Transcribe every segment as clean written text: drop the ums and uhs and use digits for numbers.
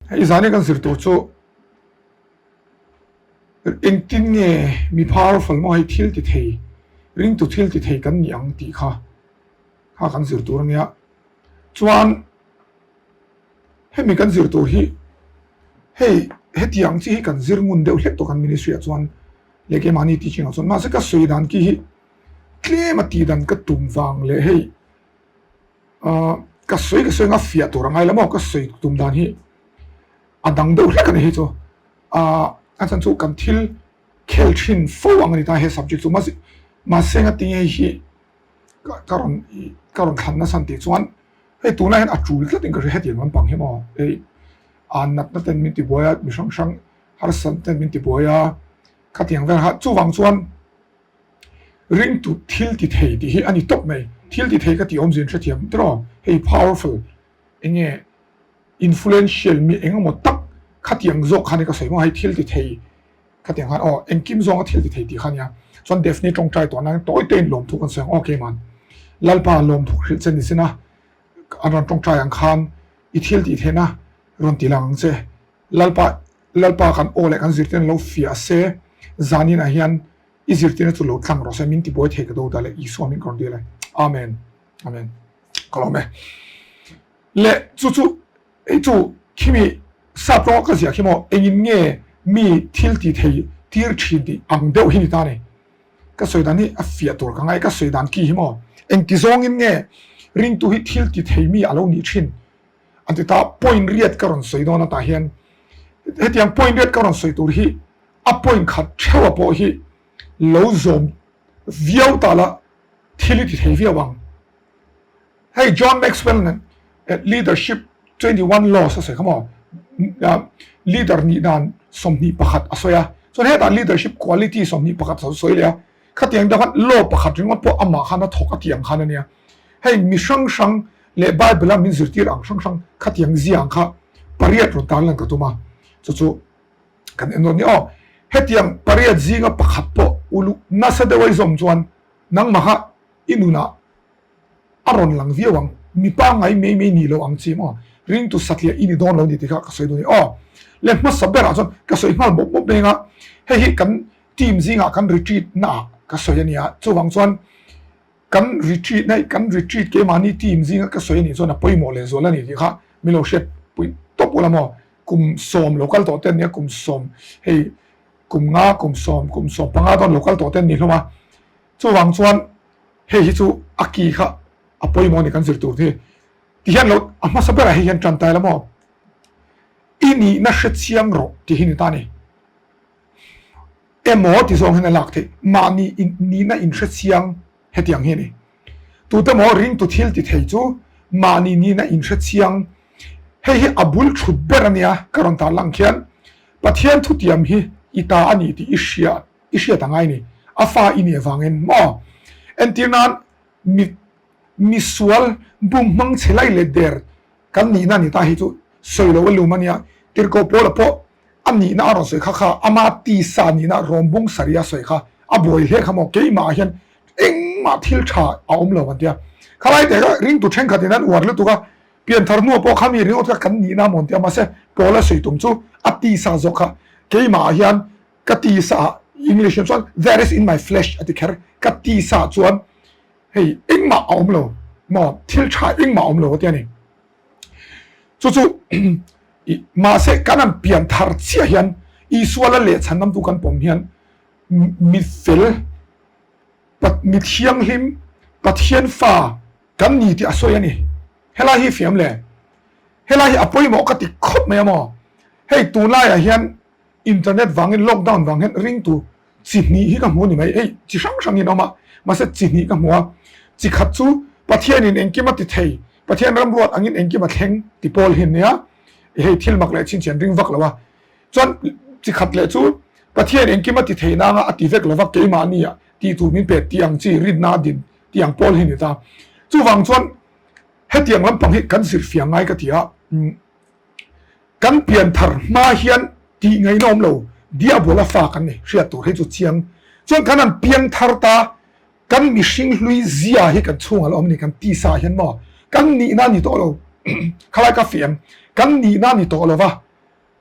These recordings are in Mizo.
Hei zan i kan zir tur chu engtin nge mi powerful maw hei thil ti thei ringtu thil ti thei kan nih ang tih kha kha kan zir tur ania chuan hemi kan zir tur hi hei hetiang chi hi kan zir ngun deuh hlek tawh kan ministry ah chuan leh keimahni teaching ah chuan mahse ka sawi dan ki hi tlem a tih dan ka tum vang leh hei Ahh ka sawi ka sawi anga fiah tur a ngai lo maw ka sawi tum dan hi a dang deuh hlek a ni hi chu ahh a chhan chu kan thil khel thin fo ang a ni ta he subject chu mahse mahse nga tinge hi ka ka rawn ih ka rawn thlan nasa tih chuan hei tunlai hian a tul tlat in ka hria hetiang lampang hi maw hei ah natna ten min ti buai a mi hrang hrang harsat ten min ti buai a khatiang vel kha chuvang chuan. Ringtu thil ti thei tih hi a ni tawp mai. Thil ti thei ka tih awmzia in hrethiam tiraw? Hei powerful enge influential mi eng emaw tak khatiang zawk khan ka sawi maw hei thil ti thei khatiang khan aw engkim zawnga thil ti thei tih kha nia. Chuan Daphne tawngtai tawh nan tawi te in lawmthu kan sawi ang aw keiman Lalpa lawmthu hrilh che ni sin a an rawn tawngtai ang khan i thil tih theihna rawn ti lang ang che. Lalpa Lalpa kan aw leh kan zirtirna lo fiah se zanin ah hian I zirtirna chu lo tlang rawh se, min tibuai thei ka do ta le, Isua min rawn dil e. Amen. Amen. Ka lawm e. Le chu chu hei chu khimi sap rawnga ka ziah khi maw engin nge mi thil ti thei tir thin tih ang deuh hi ni ta ni. Ka sawi dan hi a fiah tur ka ngai, ka sawi dan ki hi maw engti zawngin nge ringtu hi thil ti thei mi a lo nih thin an ti ta, point riat ka rawn sawi dawn atah hian hetiang point riat ka rawn sawi tur hi a point khat theuha pawh hi lo zawm viau ta la thil i ti thei viau ang. Hei John Maxwell nen leadership 21 laws a sawi kha maw leader nih dan 21 a sawi a chuan hetah leadership quality 21 a sawi leh a khatiang deuh khan law pakhat ringawt pawh amah khan a thawk a tih ang khan a nia hei mi hrang hrang leh Bible a min zirtir ang hrang hrang khatiang zia ang kha pariat rawn tarlan ka tum a chu chu Kan en dawn ni aw. Hetiang pariat zinga pakhat pawh uluk nasa deuh a i zawm chuan nangmah kha i nunah a rawn lang viau ang. Mi pangngai mai mai nih loh ang chi maw? Ringtu satliah i ni dawn lo ni tih kha ka sawi dawn ni aw. Le hmasa berah chuan ka sawi nghal mawp mawp mai anga hei hi kan team zingah kan retreat naah ka sawi a nia. Chuvang chuan Kan retreat na kan retreat keimahni team zinga ka sawi anih chuan a pawimawh leh zual a ni tih kha min lo hriat pui tawp ula maw? Kum sawm lo kal tawh te an nia, kum sawm hei kum nga, kum sawm, kum sawm panga dawn lo kal tawh te an ni hlawm a. Chuvang chuan hei hi chu a ki kha a pawimawh a ni kan zir tur hi. Tihian lo a hmasa berah hei hian tan ta ila maw? I nihna hrechiang rawh tih hi ni ta a ni. Emaw ti zawng hian a lak theih. Mahni nihna inhre chiang hetiang hi a ni. Tute maw ringtu thil ti thei chu mahni nihna inhre chiang. Hei hi a bul thut ber a nia ka rawn tarlang khian Pathian thutiam hi i ta a ni tih i hria i hriat a ngai ni. A fa i nih avangin maw? Entir nan mi misual bum hmang chhe lai leh der kan nihna a ni ta hi chu sawi lo a lum a nia. Tirhkoh Paula pawh A nihna a rawn sawi kha kha ama tisa nihna rawn bung sari a sawi kha a buai hle kha maw keimah ah hian engmah thil tha a awm lo an tia. Khalai te kha ringtu thenkhat in an uar lutuk a, pianthar hnuah pawh kha mi ringawt kha kan nihna maw an tia mahse Paul a sawi tum chu a tisa zawk kha keimah ah hian ka tisa ah English in chuan there is in my flesh a ti kher ka tisa ah chuan hei engmah a awm lo maw thil tha engmah a awm lo a tia ni. Chu chu mahse kan an pian thar chiah hian Isua la leh chhan namtu kan pawm hian mi fel mi thianghlim Pathian fa kan ni tih a sawi a ni. Helai hi fiam le. Helai hi a pawimawh ka ti khawp mai a maw. Hei tunlaiah hian Internet vangin lockdown vang hian ringtu chi hnih hi ka hmu ni mai, hei chi hrang hrangin a awm a, mahse chi hnih ka hmu a, chi khat chu Pathianin engkim a ti thei, Pathian ramruat angin engkim a thleng ti pawl hi an nia, hei thil mak leh chhinchhian ring vak lo a, chuan chi khat leh chu Pathian engkim a ti thei nanga a ti vek lo va, keimahni ah tih tur min pek tih ang chi rinna a din tih ang pawl hi a ni ta. Chuvang chuan hetiang lampang hi kan zirfiah ngai ka ti a. Kan pian thar hma hian tih ngaihna awm lo, Diabola fa kan ni, hriat tur hei chu chiang. Chuan kan han piang thar ta, kan mihring hlui zia hi kan chhungah la awm a ni, kan tisa ah hian maw, kan nihna a ni tawh lo, khalai ka fiam, kan nihna a ni tawh lo va.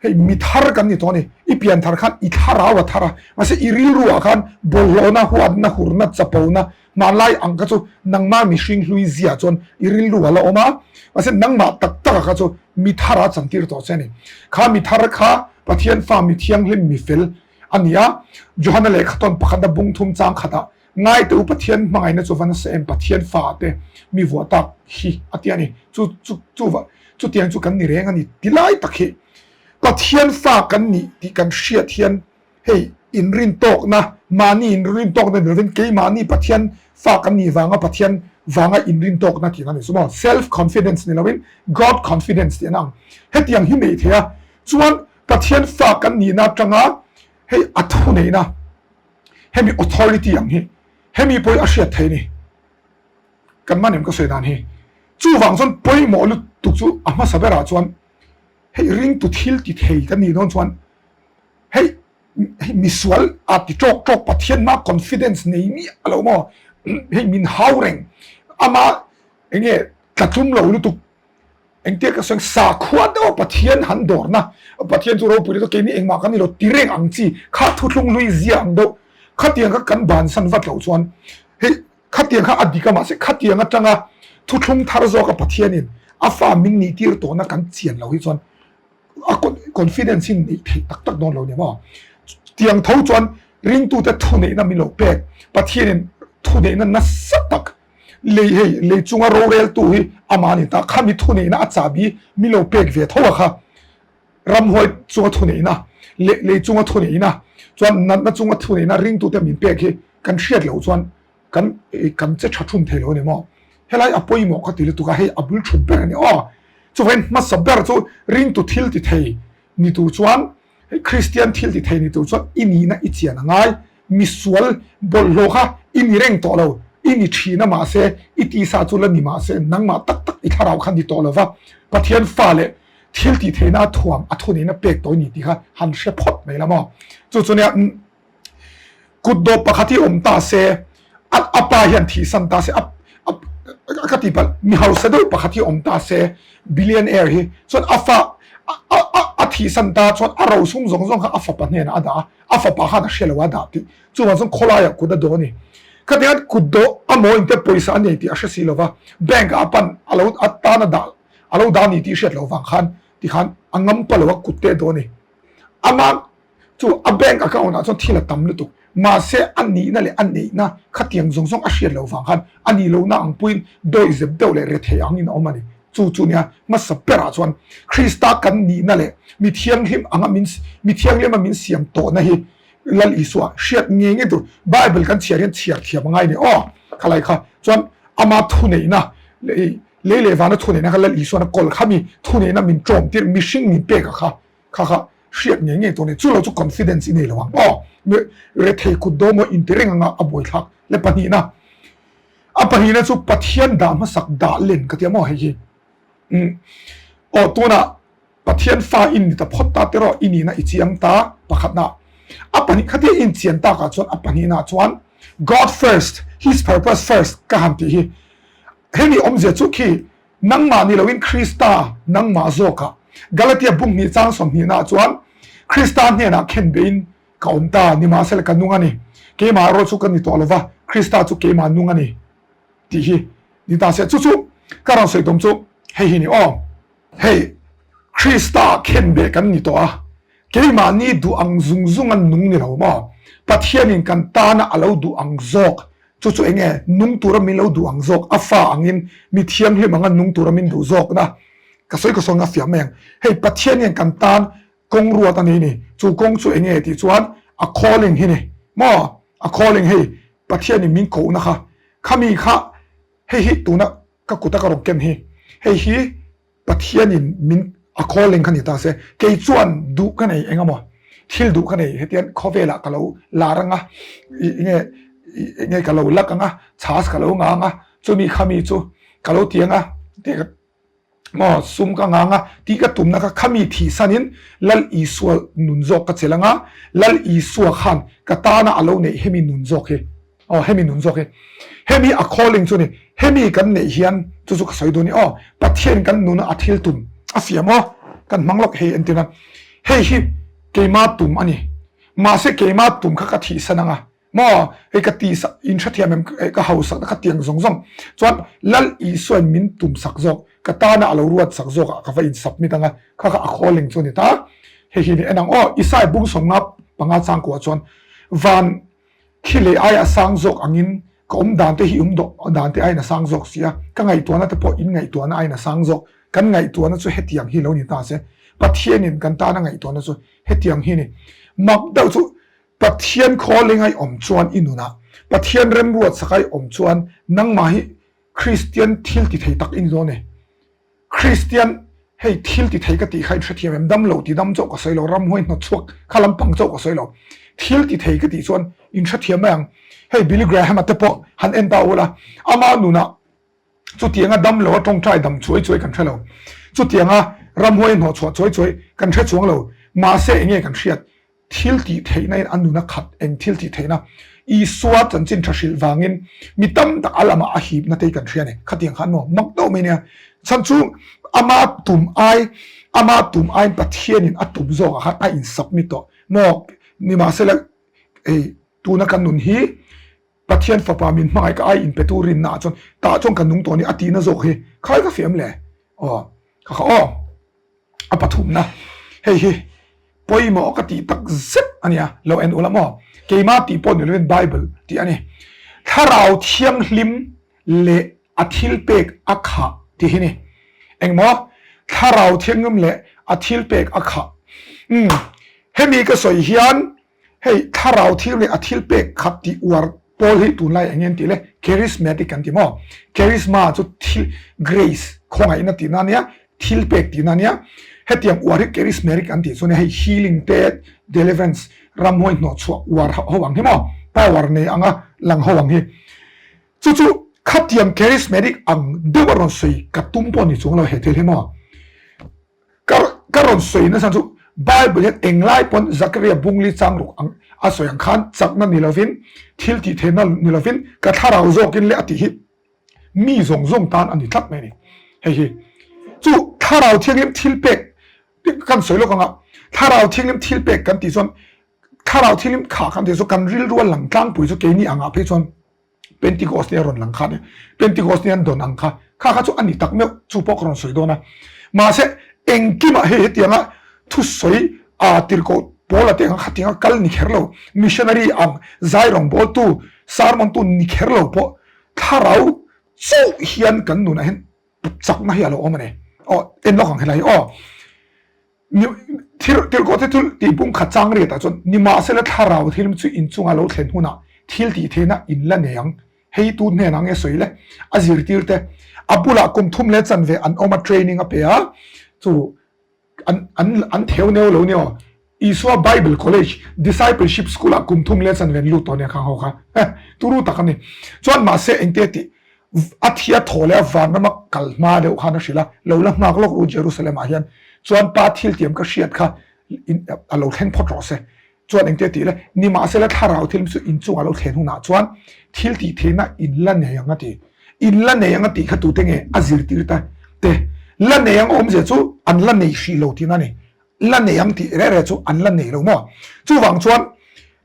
Hei mi thar kan ni tawh a ni. I pian thar khan i thlarau a thar a, mahse i rilru ah khan bawlhhlawhna, huatna, hurna, chapona, hmanlai ang kha chu nangmah mihring hlui zia chuan i rilru a la awm a, mahse nangmah tak tak ah kha chu mi thar a chantir tawh che a ni. Kha mi thar kha Pathian fa mi thianghlim mi fel a ni a, Johana lehkha tawn pakhatna bung thum chang khatah Ngaite u Pathian hmangaihna chu va nasa em Pathian fa te mi vuah tak hi a ti a ni. Chu chu chu va chutiang chu kan ni reng a ni ti lai tak hi Pathian fa kan nih tih kan hriat hian hei inrin tawkna mahni inrin tawkna ni lovin keimahni Pathian fa kan nih vanga Pathian vanga inrin tawkna tih a ni chu maw self confidence ni lovin God confidence tih an ang. Hetiang hi neih theih a chuan Pathian fa kan nihna atanga hei a thuneihna Hemi authority ang hi hemi pawh hi a hriat theih a ni. Kan man em ka sawi dan hi. Chuvang chuan pawimawh lutuk chu a hmasa berah chuan hei ringtu thil ti thei kan nih dawn chuan hei hei misual a ti tawk tawk Pathian hma confidence nei miah lo maw hei min hau reng ama enge tla tum lo lutuk Engtia ka sawi sakhua deuha Pathian han dawrna, Pathian chu ropui lutuk keini engmah kan ni lo ti reng ang chi kha thuthlung hlui zia ang deuh khatiang kha kan bansan vat loh chuan hei khatiang kha a dik a mahse khatiang atanga thuthlung thar zawka Pathianin a fa min nih tir tawhna kan chian loh hi chuan a confidence hi neih theih tak tak dawn lo nia maw. Tiang tho chuan ringtute thuneihna min lo pek Pathianin thuneihna nasa tak Lei hei, lei chunga roreltu hi amah a ni ta, khami thuneihna a chahbi mi lo pek ve tho a kha. Ramhuai chunga thuneihna leh lei chunga thuneihna chuan natna chunga thuneihna ringtute min pek hi kan hriat loh chuan kan kan che tha thum thei lo a ni maw? Helai a pawimawh ka ti lutuk a, hei a bul thut ber a ni aw. Chuvangin hmasa ber chu ringtu thil ti thei ni tur chuan Hei Kristian thil ti thei ni tur chuan i nihna i chian a ngai. Misual bawlhhlawh kha i ni reng tawh lo, i ni thin a mahse i tisa chu la ni mahse nangmah tak tak i thlarau kha ni tawh lo va, Pathian fa leh thil tih theihna a thuam a thuneihna pek tawh i ni tih kha han hre phawt mai la maw. Chu chu nia kut dawp pakhat hi awm ta se, a a pa hian thihsan ta se, a a ka tih palh mi hausa deuh pakhat hi awm ta se, billionaire hi chuan a fa a a a thihsan ta chuan a rosum zawng zawng kha a fapa hnenah a dah a, a fapa khan a hre lo a dah tih chuvang chuan khawlaiah kut a dawh a ni. Khatiang hian kut dawh a maw in te pawisa a nei tih a hre si lo va, bank ah a pan a lo a tan a dah a lo dah a ni tih hriat loh vang khan tikhan a ngam pa lo a kut te a dawh a ni. Amah Chu a bank account ah chuan thil a tam lutuk. Mahse a nihna leh a neihna khatiang zawng zawng a hriat loh vang khan a nih lohna ang puiin dawihzep deuh leh rethei angin a awm a ni. Chu chu nia hmasa berah chuan Krista kan nihna leh mi thianghlim anga min mi thianghlima min siam tawhna hi Lal Isua hriat ngei ngei tur Bible kan chhiar hian chhiar thiam a ngai a ni aw. Khalai kha chuan ama thuneihna leh lei leh vana thuneihna kha Lal Isuan a kawl kha mi thuneihna min ṭawm tir mihring min pek a kha Kha kha hriat ngei ngei tur a ni. Chu lo chu confidence i nei lo ang aw. Mi rethei kut daw maw inti reng anga a buaithlak le pahnihna. A pahnihna chu Pathian dah hmasak dah len ka ti a maw hei hi. Umm aw tunah Pathian fa in ni ta phawt ta tiraw i nihna i chiang ta pakhatna. A pahnih khatia i inchian takah chuan a pahnihna chuan God first, His purpose first ka han tih hi. Hemi awmzia chu khi Nangmah ni loin Krista nangmah zawkah Galatia bung hnih chang sawmhnihnaah chuan Krista hnenah khen beiin ka awm ta, nimahsela ka nung a ni. Keimah erawh chu ka ni tawh lova, Krista chu keimah nung a ni tih hi ni ta se. Chu chu ka rawn sawi tum chu hei hi ni aw. Hei, Krista khen beh kan ni tawh a, keimahni duh ang zung zung a nung ni lo maw? Pathianin kan tana a lo duh ang zawk Chu chu enge nung tura min lo duh ang zawk, a fa angin mi thianghlim anga nung tura min duh zawkna ka sawi ka sawi nga fiah mai ang. Hei Pathian hian kan tan kawng ruat a ni ni, chu kawng chu enge tih chuan a calling hi ni maw, a calling hei Pathianin min kohna kha, khami kha hei hi tuna ka kuta ka rawn ken hi, hei hi Pathianin min a calling kha ni ta se, kei chuan duh ka nei eng emaw, thil duh ka nei hetiang khawvelah ka lo lar anga, enge enge ka lo lak anga, chhas ka lo ngah anga, chumi khami chu ka lo ti anga, tih ka maw sum ka ngah anga tih ka tumna kha khami thihsanin Lal Isua nun zawk ka chelh anga, Lal Isua khan ka tana a lo neih hemi nun zawk hi. Aw hemi nun zawk hi hemi a calling chu ni hemi kan neih hian chu chu ka sawi dawn ni aw Pathian kan nuna a thil tum a fiam aw kan hmang lawk hei entir nan. Hei hi keima tum a ni. Mahse keima tum kha ka thihsan anga maw hei ka ti sak in hrethiam em ka hausak na kha tiang zawng zawng chuan Lal Isuain min tum sak zawk ka tana a lo ruat sak zawk ah ka va in submit anga kha kha a calling chu a ni ta. Hei hi ni en ang aw Isai bung 55 changkua chuan van Khi lei aia sang zawk angin ka awm dan te hi um dan te aiin a sang zawk si a, ka ngaihtuahna te pawh in ngaihtuahna aiin a sang zawk. Kan ngaihtuahna chu hetiang hi lo ni ta se, Pathianin kan tana ngaihtuahna chu hetiang hi a ni. Mak deuh chu Pathian calling a i awm chuan i nunah, Pathian remruatsak a i awm chuan nangmah hi Kristian thil ti thei tak i ni dawn e. Kristian, Hei thil ti thei ka tih kha in hrethiam em? Dam lo ti dam chauh ka sawi lo, ramhuai hnawt chhuak kha lampang chauh ka sawi lo. Thil ti thei ka tih chuan in hrethiam mai ang. Hei Billy Graham-a te pawh han en ta ula, ama nunah chutianga dam lo a tawngtai dam chuai chuai kan hre lo. Chutianga ramhuai hnawh chhuah chuai chuai kan hre chuang lo. Mahse enge kan hriat? Thil tih theihna in a nun a khat eng thil tih theihna Isua chanchin tha hrilh vangin mi tam tak a lamah a hipna te hi kan hria a ni. Khatiang khan maw mak deuh mai nia. Chhan chu ama tum ai ama tum aiin Pathianin a tum zawkah khan a in submit tawh maw nimahsela hei tuna kan nun hi Pathian fapa min hmangaih ka ai inpetu rinna ah chuan tah chuan ka nung tawh a ni a tihna zawk hi khai ka fiam le aw ka kha aw. A pathumna, hei hi pawimawh ka tih tak zet a nia, lo en ula maw? Keimah tih pawh ni lovin Bible tih a ni. Thlarau Thianghlim leh a thilpek a khah tih hi ni. Engmaw? Thlarau Thianghlim leh a thilpek a khah. Umm, hemi ka sawi hian Hei thlarau thil leh a thil pek khat tih uar pawl hi tunlai eng nge an tih le? Charismatic kan ti maw? Charisma chu thil, grace, khawngaihna tihna a nia, thil pek tihna a nia. Hetiang uar hi charismatic an tih chu nia, hei healing te, deliverance, ramhuai hnawhchhuah uar ho ang hi maw? Power nei anga lang ho ang hi. Chu chu khatiang charismatic ang deuh a rawn sawi ka tum pawh ni chuang lo he thil hi maw? Ka ka rawn sawi nasa chu Bible hian englai pawn Zakaria bungli chang ruk ang a sawi ang khan chakna ni lovin thil tih theihna ni lovin ka thlarau zawkin le a tih hi mi zawng zawng tan a ni tlat mai a ni. Hei hi chu thlarau thianghlim thil pek kan sawi lawk anga thlarau thianghlim thil pek kan tih chuan thlarau thianghlim khah kan tih chu kan rilru a lang tlangpui chu keini angah phei chuan Pentecost ni a rawn lang kha nia, Pentecost ni an dawn ang kha, kha kha chu a ni tak meuh, chu pawh ka rawn sawi dawn a. Mahse, engkimah hei hetianga thusawi aa tirhkoh Paula te ang khatianga kal ni kher lo, missionary ang zai rawngbawltu, sermon tu ni kher lo pawh thlarau chauh hian kan nunah hian chakna hi a lo awm a ni. Aw, en lawk ang helai hi aw. Tirhkoh te thil tih bung khat chang riatah chuan nimahsela thlarau thil chu inchunga lo thlen hunah thil tih theihna in la nei ang. Hei tu hnenah nge sawi le? A zirtir te a bulah kum thum leh chanve an awm a training a pe a, chu an an an theu neu lo nia aw. Isua Bible College Discipleship School ah kum thum leh chanve an lut tawh nia khang ho kha. Turu tak a ni. Chuan mahse engte tih A thi a thaw leh a vanrama kal hma deuh khan a hrilh a, lo la nghak lawk ru Jerusalem ah hian chuan pa thil tiam ka hriat kha a lo thleng phawt rawh se. Chuan engte tih le, nimahsela thlarau thil chu inchungah lo thlen hunah chuan thil tih theihna in la nei ang a ti. In la nei ang a tih kha tute nge a zirtir ta te? La nei ang awmzia chu an la nei hrih lo tihna a ni. La nei ang tih reh reh chu an la nei lo maw? Chuvang chuan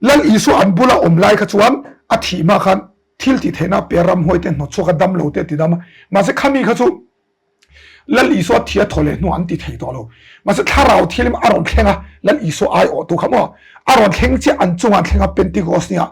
Lal Isua an bula awm lai kha chuan a thih hma khan Thil tih theihna pe ramhuai te hnawt chhuak a dam lo te a ti dam a, mahse khami kha chu Lal Isua thi a thaw leh hnuah an ti thei tawh lo. Mahse thlarau thilim a rawn thleng a, Lal Isua ai awh tu kha maw a rawn thleng chiah an chungah an thleng a Pentecost nia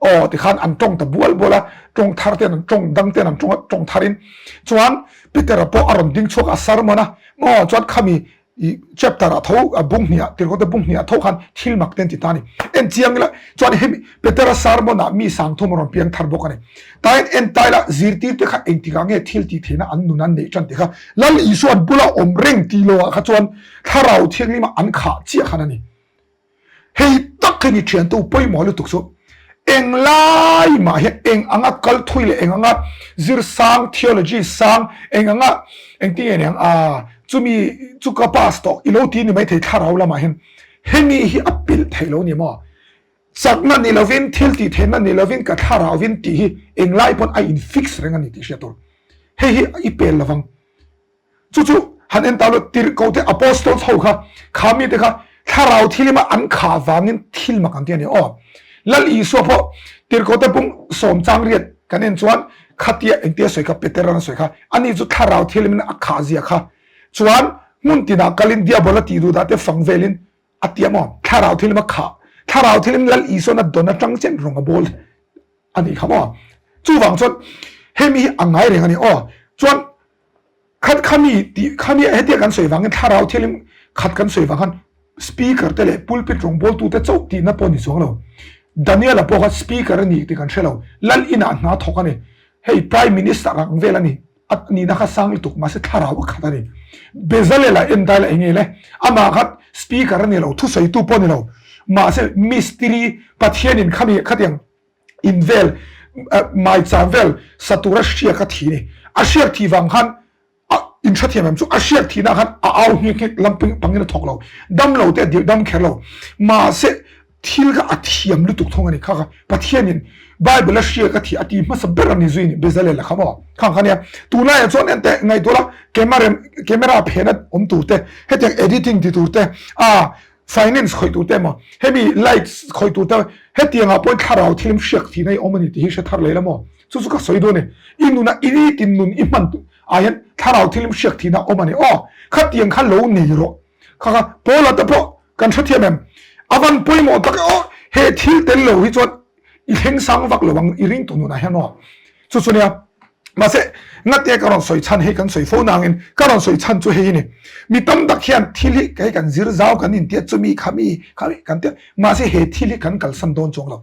aw tikhan an tawng ta bual bual a, tawng thar ten an tawng dang ten an tawng a, tawng thar in chuan Peter-a pawh a rawn ding chhuak a sermon a maw chuan khami I chapter ah tho a bung hnih ah tirhkote bung hnih ah tho khan thil mak te an ti ta a ni. En chiang ila chuan hemi Petera sermon ah mi sangthum a rawn piang thar bawk a ni. Tain en ta ila zirtir te kha engtikah nge thil tih theihna an nun an neih tan tih kha Lal Isua an bula awm reng ti lo ah kha chuan Thlarau Thianghlim ah an khah chiah khan a ni. Hei tak hi ni thiantu pawimawh lutuk chu eng lai mah hian eng anga kal thui leh eng anga zir sang theology sang eng anga engtin nge niang a chumi chu ka pass tawh i lo ti ni maithei thlarau lamah hian hemi hi a pilh theih lo ni maw chakna ni lovin thil tih theihna ni lovin ka thlarauvin tih hi eng lai pawn a in fix reng a ni tih hriat tur hei hi i pel lovang. Chu chu han en ta lo, tirhkoh te, apostles ho kha, kha mite kha. Thlarau thilima an khah vangin thil mak an ti a ni. Aw, Lal Isua pawh Tirhkohte pum sawm chang riat kan en chuan khatia engtia sawi kha Petera'n a sawi kha, ani chu thlarau thilimin a khah zia kha chuan hmun tinah kalin Diabola tih duh dah te fang velin a ti a maw? Thlarau thilim a khah, thlarau thilim Lal Isua'n a dawn atang chen rawng a bawl a nih kha maw? Chuvang chuan hemi hi a ngai reng a ni. Aw, chuan Khat khami tih khami hetia kan sawi vangin thlarau thilim khat kan sawi vang khan speaker te leh pulpit rawngbawltute chauh tihna pawh a ni chuang lo. Daniel-a pawh kha speaker a ni tih kan hre lo. Lal inah hna thawk a ni. Hei Prime Minister ang vel a ni. A nihna kha sang lutuk mahse thlarau a khat a ni. Bezalel-a en daila eng nge le? Amah kha speaker a ni lo, thusawitu pawh a ni lo. Mahse mistiri Pathianin khami khatiang in vel maicham vel sa tura hriak a thi ni. A hriak thih vang khan a in hrethiam em chu a hriak thihna khan a au nghek nghek lam pangin a thawk lo. Dam lo te a dirh dam kher lo. Mahse thil kha a thiam lutuk thung a ni. Kha kha Pathianin Bible a hriak a thih a ti hmasa ber a ni zui ni Bezalel a kha maw? Khang kha nia. Tunlaiah chuan enteh ngaihtuah la camera camera phena awm tur te hetiang editing ti tur te a Finance khawih tur te emaw, hemi lights khawih tur te hetiang ah pawhin thlarau thil hriak thihna i awm a ni tih hi hre thar leh la maw? Chu chu ka sawi dawn e. I nunah i nitin nun i hman ah hian thlarau thil hriak thihna awm a ni. Aw, khatiang kha lo nei rawh. Kha kha Paula te pawh kan hrethiam em? A van pawimawh tak e aw, he thil tel lo hi chuan i thleng sang vak lo ang i ring tu nunah hian aw. Chu chu nia. Mahse, ngate ka rawn sawi chhan hei kan sawi fo nangin ka rawn sawi chhan chu hei hi ni. Mi tam tak hian thil hi hei kan zir zau kan intia chumi khami khami kan tia mahse he thil hi kan kalsan dawn chuang lo.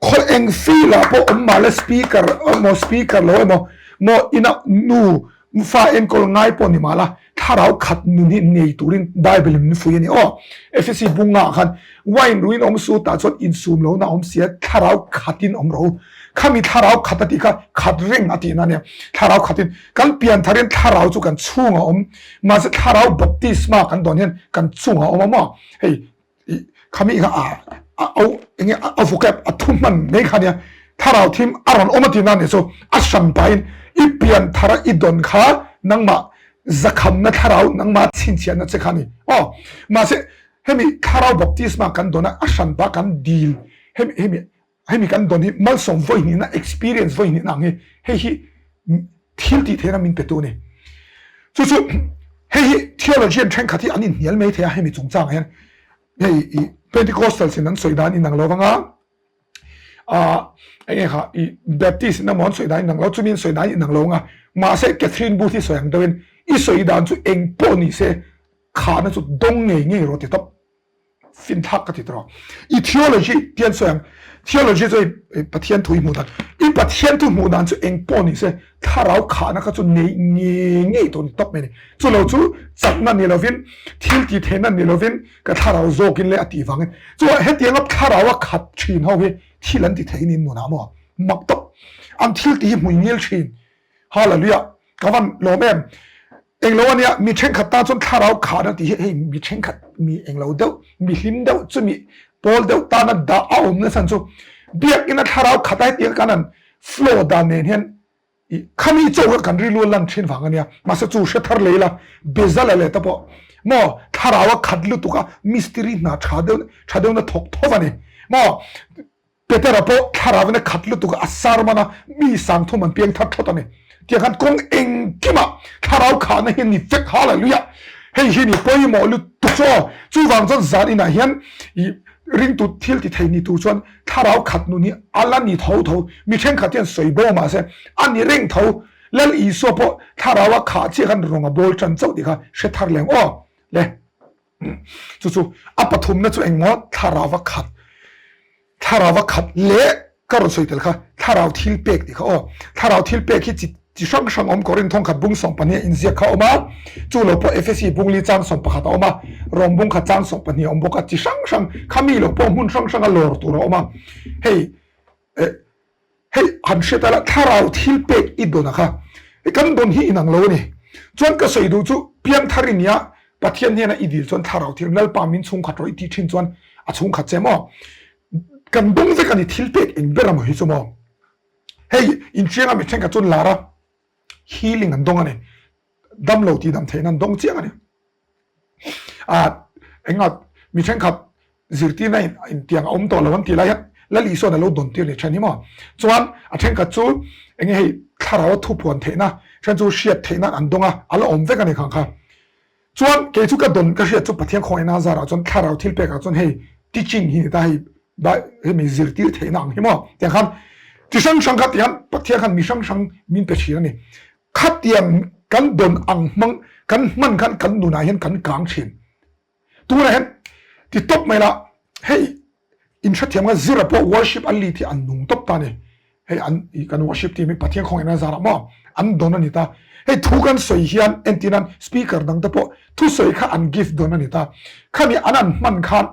Khaw eng field ah pawh awm mahla speaker emaw speaker lo emaw maw ina nu fa enkawl ngai pawh ni mahla thlarau khat nun hi nei turin Bible in min fui a ni aw. Efesi bunga ah khan wine ruin awm su tah chuan insum lohna awm sia thlarau khatin awm rawh u. Khami thlarau khat a tih kha khat reng a tihna a nia. Thlarau khatin kan pian tharin thlarau chu kan chhungah awm mahse thlarau baptisma kan dawn hian kan chungah awm a maw. Hei khami kha a a au enge a vocab a thu hman mai kha nia thlarau thim a rawn awm a tihna a nih chu a hran pahin i pian thara i dawn kha nangmah zakhamna thlarau nangmah chhinchhiahna che kha a ni aw mahse hemi thlarau baptisma kan dawn a a hran pa kan dil hemi hemi hemi kan dawn hi malsawm vawi hnihna experience vawi hnihna ang hi hei hi thil tih theihna min petu a ni chu chu hei hi theologian thenkhat hi an inhnial mai thei a hemi chungchangah hian hei i Pentecostals in an sawi dan inang lo vanga a enge kha i Baptist in emaw an sawi dan inang lo chumi an sawi dan inang lo anga mahse Catherine Booth hi sawi ang deuhin i sawi dan chu eng pawh ni se khahna chu dawng ngei ngei rawh ti tawp. Finthlak ka ti tawh. I theology ti an sawi ang. Theology chu i Pathian thu i hmuh dan. I Pathian thu hmuh dan chu eng pawh ni se thlarau khahna kha chu nei ngei ngei tawh ni tawp mai a ni. Chu lo chu chakna ni lovin thil tih theihna ni lovin ka thlarau zawkin le a tih vangin. Chuan hetianga thlarau a khat thin ho hi thil an ti thei niin nunah maw? Mak tawp. An thil tih hi hmui ngil thin. Hallelujah. Ka van lawm em. Englo a nia, mi thenkhat tan chuan thlarau khahna tih hi hei mi thenkhat mi englo deuh, mi hlim deuh chumi pawl deuh tana dah a awm nasa chu biakina thlarau khat a hetiang kan han flow dan nen hian i khami chaw kha kan rilru a lan thin vang a nia. Mahse chu hre thar lei la, Bezalel leh te pawh maw thlarau a khat lutuk a mistiri hna tha deuh tha deuhna thawk thawk a ni maw. Petera pawh thlarauin a khat lutuk a, a sermon a, mi sangthum an piang thar thawt a ni. Tiang khan kawng engkimah thlarau khahna hi a ni vek, Hallelujah! Hei hi ni pawimawh lutuk chu aw. Chuvang chuan zan inah hian i ringtu thil ti thei ni tur chuan thlarau khat nun hi a la ni tho tho. Mi thenkhat hian sawi bo mahse a ni reng tho. Lal Isua pawh thlarau a khah chiah khan rawng a bawl tan chauh tih kha hre thar leng aw le. Chu chu a pathumna chu engmaw thlarau a khat thlarau a khat leh ka rawn sawi tel kha thlarau thil pek tih kha aw thlarau thil pek hi chi chi hrang hrang awm Korin thawngkhat bung 12 a inziak kha a awm a chu lo pawh Efesi bung li chang 11 a awm a Rom bung khat chang 12 a awm bawk a chi hrang hrang khami lo pawh hmun hrang hranga lawr tur a awm a hei eh Hei han hriat ala thlarau thil pek i dawn a kha kan dawn hi inang lo a ni. Chuan ka sawi duh chu piangthar i nia Pathian hnena i dil chuan thlarau thil Lalpa min chhungkhat rawh i tih thin chuan a chhungkhat che maw? Kan dawng vek a ni thil pek eng ber amaw hi chu maw? Hei inchianga mi thenkhat chuan lar a healing an dawng a ni. Damlo tih dam theihna an dawng chiang a ni. A enga. Mi thenkhat zirtirna in intiang a awm tawh lo an tih lai hian Lal Isua'n a lo dawn tir ni then hi maw? Chuan a thenkhat chu enge hei thlarau a thupuan theihna then chu hriat theihna an dawng a, a la awm vek a ni khang kha. Chuan kei chu ka dawn ka hriat chu Pathian khawngaihna zarah chuan thlarau thil pekah chuan hei teaching hi ni ta hei hemi zirtir theihna ang hi maw? Tiang khan chi hrang hrang kha tiang Pathian khan mi hrang hrang min pe thin a ni. Khatiang kan dawn ang hmang kan hman khan kan nunah hian kan kang thin. Tunah hian ti tawp mai la, hei in hrethiam kha zira pawh worship an lead hi an nung tawp ta a ni. Hei an i kan worship team hi Pathian khawngaihna zarah maw an dawn a ni ta. Hei thu kan sawi hian entir nan speaker dang te pawh thusawi kha an gift dawn a ni ta. Khami an an hman khan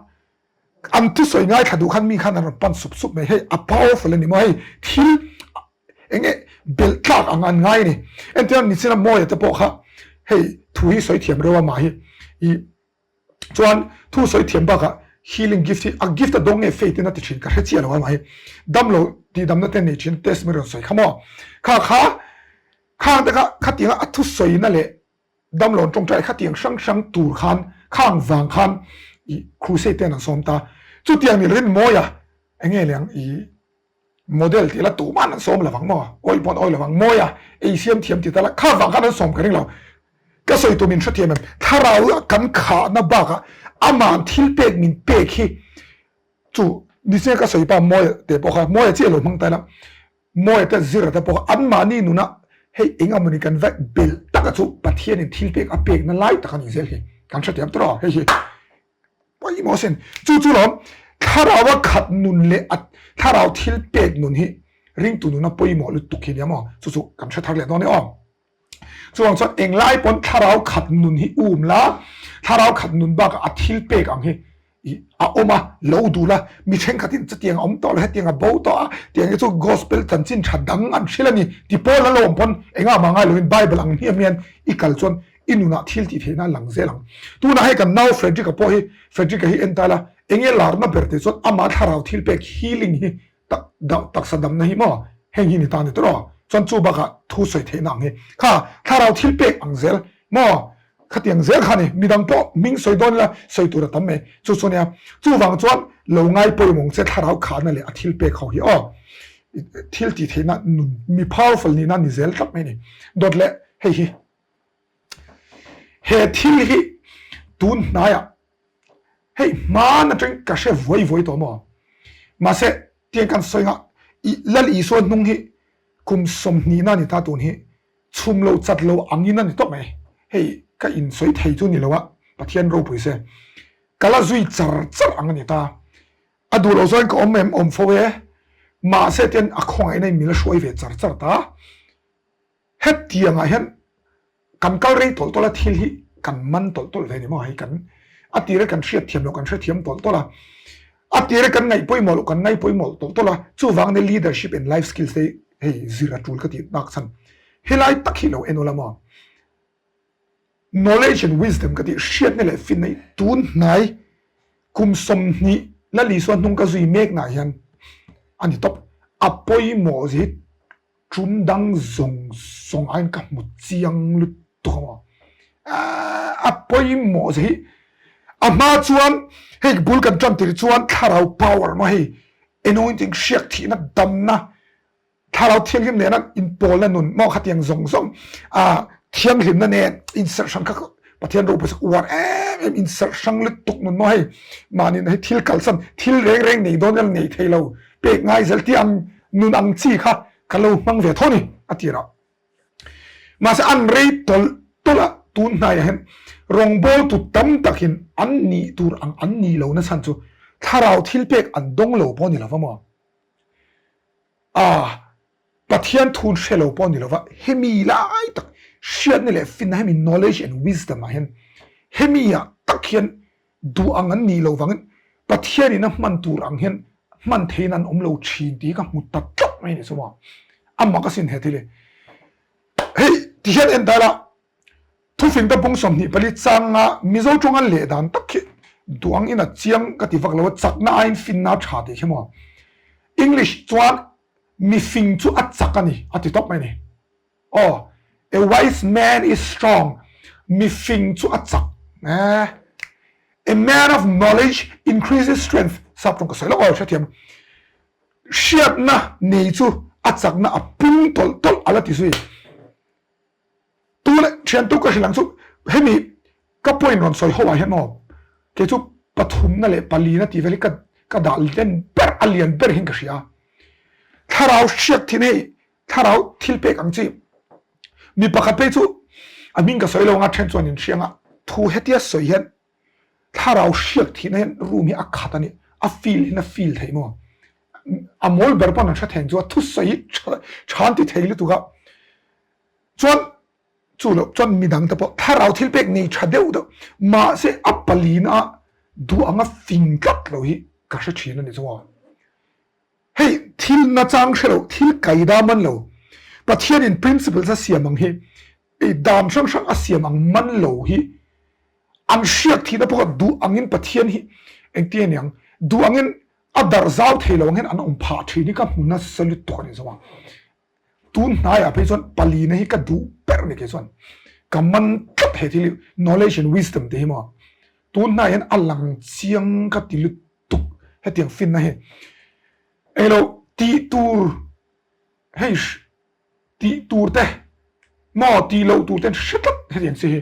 an thusawi ngaithla duh khan mi khan an rawn pan sup sup mai. Hei a powerful a ni maw hei thil eng nge belh tlak ang an ngai a ni. Entir nan nichina Mawia te pawh kha hei thu hi sawi thiam reuh a mah hi i chuan thu sawi thiam bakah healing gift hi a gift a dawng nge faith in a ti thin ka hre chiah lo a mah hi damlo tih damna te nei thin testimony rawn sawi kha maw kha kha khang te kha khatianga a thu sawina leh damlo an tawngtai khatiang hrang hrang tur khan khang vang khan i crusade ten an sawm ta chutiang ni lovin mawia enge leh ang i Model tih la tuman an sawm lovang maw? Awih pawn awih lovang mawi a, ei siam thiam ti ta la, kha vang khan an sawm ka ring lo. Ka sawi tur min hrethiam em? Thlarau a kan khahna bakah ama'n thil pek min pek hi chu nichina ka sawi pa Mawia te pawh kha, Mawia chiah lo hmang ta ila, Mawia te Zira te pawh kha anmahni nuna hei eng amawni kan va belh taka chu Pathianin thil pek a pekna lai tak a ni zel hi kan hrethiam tawh a, hei hi. Pawimawh asin. Chu chu lawm, thlarau a khat nun leh a thlarau thil pek nun hi ringtu nuna pawimawh lutuk hi nia maw? Chu chu kan hre thar leh dawn e aw. Chuvang chuan englai pawn thlarau khat nun hi um la, thlarau khat nun bakah a thil pek ang hi a awm a, lo dul a, mi thenkhatin chutiang a awm tawh lo, hetiang a bo tawh a, tiang hi chu gospel chanchin tha dang an hrilh a ni ti pawl a lo awm pawn engah mah ngai loin Bible ang hniam hian i kal chuan I nunah thil tih theihna a lang zel ang. Tunah hei kan nau Frederick-a pawh hi, Frederick-a hi en ta ila, enge larna ber tih chuan amah thlarau thil pek healing hi tak taksa damna hi maw heng hi ni ta ni tawh rawh. Chuan chu bakah thu sawi theihna ang hi kha thlarau thil pek ang zel maw khatiang zel kha ni. Midang pawh hming sawi dawn ila sawi tur a tam mai. Chu chu nia. Chuvang chuan lo ngai pawimawng che thlarau khahna leh a thil pek ho hi aw. Thil tih theihna nun mi powerful nihna ni zel tlat mai ni. Dawt leh hei hi. He thil hi tun hnaiah hei hman atang ka hre vuai vuai tawh maw? Mahse tiang kan sawi nga i Lal Isua hnung hi kum sawmhnihna a ni ta tun hi chhum lo chat lo angin a ni tawp mai. Hei ka insawi thei chu ni lo a, Pathian ropui se ka la zui char char ang a ni ta. A duh loh zawngin ka awm em awm fo e, mahse tian a khawngaihna in min la hruai ve char char ta. Hetiangah hian kan kal rei tawlh tawlh a, thil hi kan man tawlh tawlh ve a ni maw? Hei kan a tira kan hriat thiam loh kan hrethiam tawlh tawlh a, a tira kan ngaih pawimawh loh kan ngaih pawimawh tawlh tawlh a, chuvang nia leadership and life skills te hei zir a tul ka tih nak chhan helai tak hi lo en ula maw? Knowledge and wisdom ka tih hriatna leh finna hi tun hnai kum 20 la Lisua hnung ka zui mek nah hian a ni tawp. A pawimawh zia hi Tum dang zawng zawng aiin ka hmu chiang lutuk a maw. A pawimawh zia hi a hma chuan hei bul kan tan tir chuan thlarau power maw hei anointing hriak thihna damna thlarau thianghlim nena inpawlna nun maw khatiang zawng zawng a thianghlimna nen inserh hrang kha Pathian ropui sak uar em em inserh hrang lutuk nun maw hei mahni hei thil kalsan thil reng reng nei dawn ila nei thei lo pek ngai zel tih ang nun ang chi kha ka lo hmang ve tho ni a ti rah. Mahse an rei tawlh tawlh a, tun hnaiah hian rawngbawltu tam takin an nih tur ang an nih lo na chhan chu thlarau thil pek an dawng lo pawh a ni lo va maw? A, Pathian thun hre lo pawh a ni lo va, hemi lai tak hriatna leh finna hemi knowledge and wisdom ah hian hemi ah tak hian Duh ang an nih loh vangin Pathianin a hman tur ang hian hman theiin an awm lo thin tih hi ka hmu ta tlat mai a ni chuan a mak asin he thil hi. Hei ti hian en ta ila thufing te bung 24 changa Mizo tawnga leh dan tak hi duh ang in a chiang ka ti vak lo a chakna aiin finna a tha tih khi maw English chuan mifing chu a chak a ni a ti tawp mai a ni. Aw, a wise man is strong, mifing chu a chak eh. A man of knowledge increases strength, sap tawng ka sawi lawk aw hrethiam. Hriatna nei chu a chakna a pung tawlh tawlh a la ti zui. Tuna thiantu ka hrilh ang chu hemi ka point rawn sawi ho ah hian maw kei chu pathumna leh palina tih vel hi ka ka dah len ber a lian ber hian ka hria. Thlarau hriat thin hei thlarau thil pek ang chi mi pakhat phei chu a hming ka sawi lo anga then chuan in hria anga thu hetia sawi hian thlarau hriat thihna hian room hi a khat a ni a feel in a feel theih maw a mawl ber pawn an hre thei ang chu a thusawi hi tha tha an ti thei lutuk a chuan chu loh chuan midang te pawh thlarau thil pek nei tha deuh deuh mahse a palina duh anga fing tlat lo hi ka hre thin a ni chuan. Hei thil nachang hre lo, thil kai dam an lo. Pathianin principles a siam ang hi, ei dan hrang hrang a siam ang man lo hi an hriat thihna pawh kha duh angin Pathian hi engtin a ni ang, duh angin a darh zau thei lo ang hian an awm phah thin hi ka hmu nasa lutuk a ni zawng a. Tun hnaiah phei chuan palina hi ka duh ber a ni kei chuan. Ka man tlat he thil hi knowledge and wisdom tih hi maw. Tun hnaiah hian a lang chiang ka ti lutuk hetiang finna hi. Englo tih tur hei tih tur te maw tih loh tur te an hre tlat hetiang chi hi.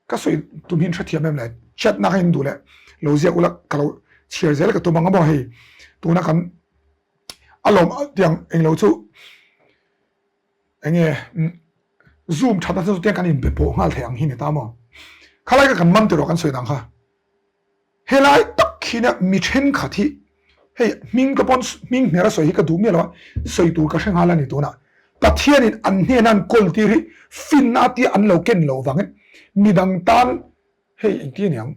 Ka sawi tum hi in hrethiam em le? Chat na kha in duh leh lo ziak ula ka lo chhiar zel ka tum ang a maw hei tuna kan a lawm tiang englo chu enge zoom that na chu tiang kan inbe pawh nghal thei ang hi ni ta maw? Khalai kha kan man tiraw kan sawi dang kha. Helai tak hian mi thenkhat hi hei hming ka pawn hming hmel a sawi hi ka duh miah lo a, sawi tur ka hre nghal a ni tunah. Pathianin an hnena an kawl tir hi finna tia an lo ken loh vangin midang tan hei engtin a ni ang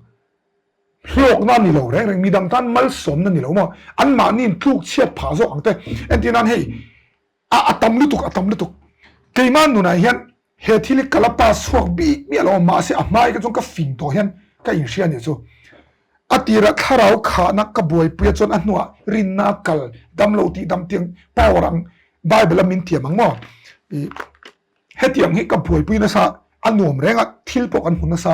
hlawkna a ni lo reng reng, midang tan malsawmna a ni lo maw, anmahniin tluk chhiat phah zawk ang te entir nan hei A a tam lutuk, a tam lutuk. Keimah nunah hian he thil hi ka la pass chhuak bik miah lo a, mahse a hmai ka chuan ka fing tawh hian ka inhria a nih chu. A tirah thlarau khahna ka buaipui a chuan a hnuah rinna a kal dam lo tih dam tiang power ang Bible a min tiam ang maw? I hetiang hi ka buaipui nasa a nuam reng a, thil pawh kan hmu nasa.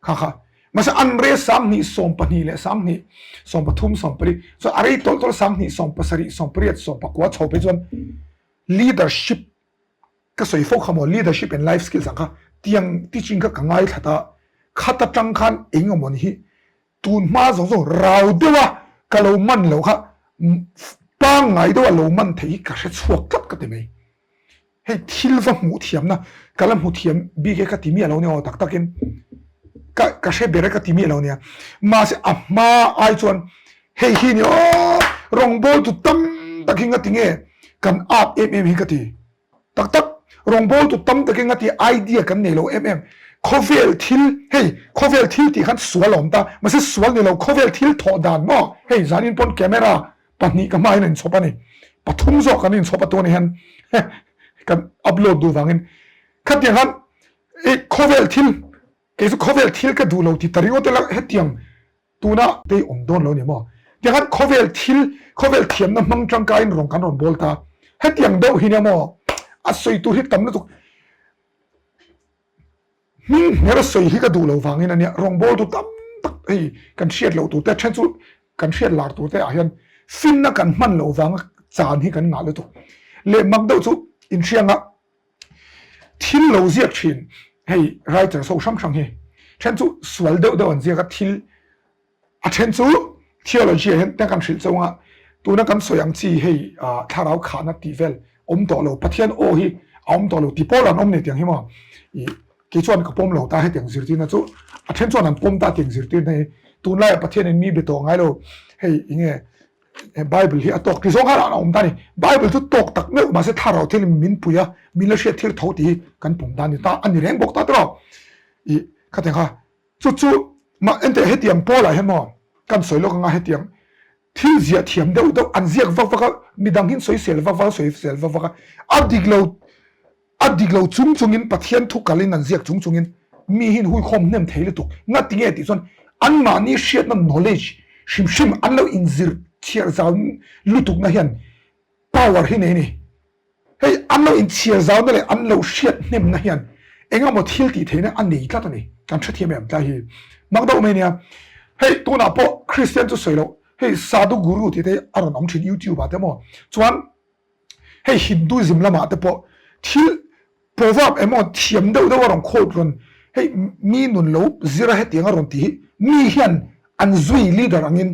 Kha kha. Mahse an re 20 12 leh 20 13 14 chuan a rei tawlh tawlh 20 17 18 19 chho phei chuan leadership ka sawi fo kha maw leadership and life skills ang kha tiang teaching kha ka ngaithla ta khat atang khan eng emaw ni hi tun hma zawng zawng rau deuh a ka lo man lo kha pangngai deuh a lo man theih hi ka hre chhuak tlat ka ti mai. Hei thil va hmuh thiamna ka la hmu thiam bik e ka ti miah lo nia aw tak takin ka ka hre ber e ka ti miah lo nia mahse a hma ai chuan hei hi ni aw rawngbawl tu tam tak hi nga ti nge kan ap em em hi ka ti tak tak rawngbawl tu tam tak hi nga ti idea kan nei lo em em khawvel thil hei khawvel thil tih khan sual a awm ta mahse sual ni lo khawvel thil thawh dan maw hei zanin pawn camera pahnih ka hmain a inchhawp a ni. Pathum zawk kan inchhawp a tun hian kan upload duh vangin khatiang khan i khawvel thil kei chu khawvel thil ka duh lo ti ta ringawt ila hetiang tuna te awm dawn lo ni maw tiang khan khawvel thil khawvel thiamna hmang tangkaiin rawn kan rawn bawl ta hetiang deuh hi nia maw a sawi tur hi tam lutuk Hming hmer sawi hi ka duh lo vangin a nia, rawngbawltu tam tak hei kan hriat loh tur te, then chu kan hriat lar tur te ah hian finna kan hman loh vanga chan hi kan ngah lutuk. Leh mak deuh chu inhrianga thil lo ziak thin hei writers ho hrang hrang hi then chu sual deuh deuh an ziak a, thil A then chu theology ah hian kan hrilh chauh anga tuna kan sawi ang chi hei thlarau khahna tih vel awm tawh lo, Pathian aw hi a awm tawh lo ti pawl an awm nei tiang hi maw ih kei chuan ka pawm lo ta hetiang zirtirna chu a then chuan an pawm ta tiang zirtirna hi tunlaiah Pathian in mi be tawh ngai lo hei enge Bible hi a tawk ti zawng khan a awm ta a ni. Bible chu tawk tak meuh mahse thlarau thil in min pui a min la hriat thil tho tih hi kan pawm ta a ni ta a ni reng bawk ta tiraw ih khatiang kha Chu chu mah enteh hetiang Paul ah hian maw kan sawi lawk anga hetiang thil ziah thiam deuh deuh an ziak vak vak a, midang hian sawi sel vak vak a, sawi sel vak vak a, a dik lo a dik lo chung chungin Pathian thu kalin an ziak chung chungin mi hian huikhawm hnem thei lutuk ngati nge tih chuan anmahni hriatna knowledge hrim hrim an lo inzir chhiar zau lutukna hian power hi nei a ni. Hei an lo inchhiar zauna leh an lo hriat hnemna hian eng emaw thil tih theihna a nei tlat a ni. Kan hrethiam em tlai hi mak deuh mai nia. Hei tunah pawh Kristian chu sawi loh hei Sadhu Guru tih te hi a rawn awm thin YouTube ah te maw chuan hei Hinduism lamah te pawh thil proverb emaw thiam deuh deuh a rawn quote rawn hei mi nun lo zir a hetiang a rawn tih hi mi hian an zui leader angin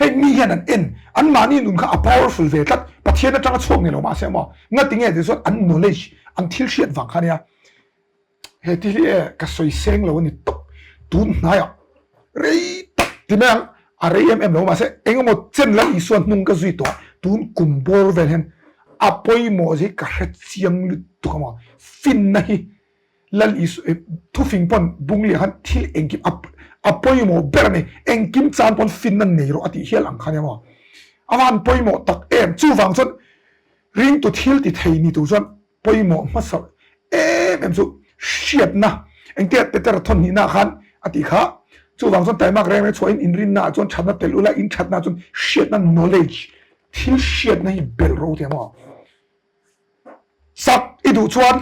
Hei mi hian an en, an mahni nun kha a powerful ve tlat, Pathian atanga chhuak ni lo mahse maw, ngati nge tih chuan an knowledge, an thil hriat vang kha nia. He thil hi e ka sawi seng lo a ni tawp, tun hnaiah rei tak ti mai ang, a rei em em lo mahse engemaw chen la Isua hnung ka zui tawh a, tun kum bawr vel hian a pawimawh hi ka hre chiang lutuk a maw, finna hi Lal Isu thufing pawn bung leh khan thil engkim a a pawimawh ber a ni, engkim chan pawn finna nei rawh a tih hial ang kha nia maw? A van pawimawh tak em? Chuvang chuan ringtu thil ti thei ni tur chuan pawimawh hmasa em em chu hriatna engtia Petera thawn hnihna khan a tih kha. Chuvang chuan taimak reng reng chhuahin inrinna ah chuan thatna tel ula, in thatna chuan hriatna knowledge thil hriatna hi belh ro tia maw? Chak i duh chuan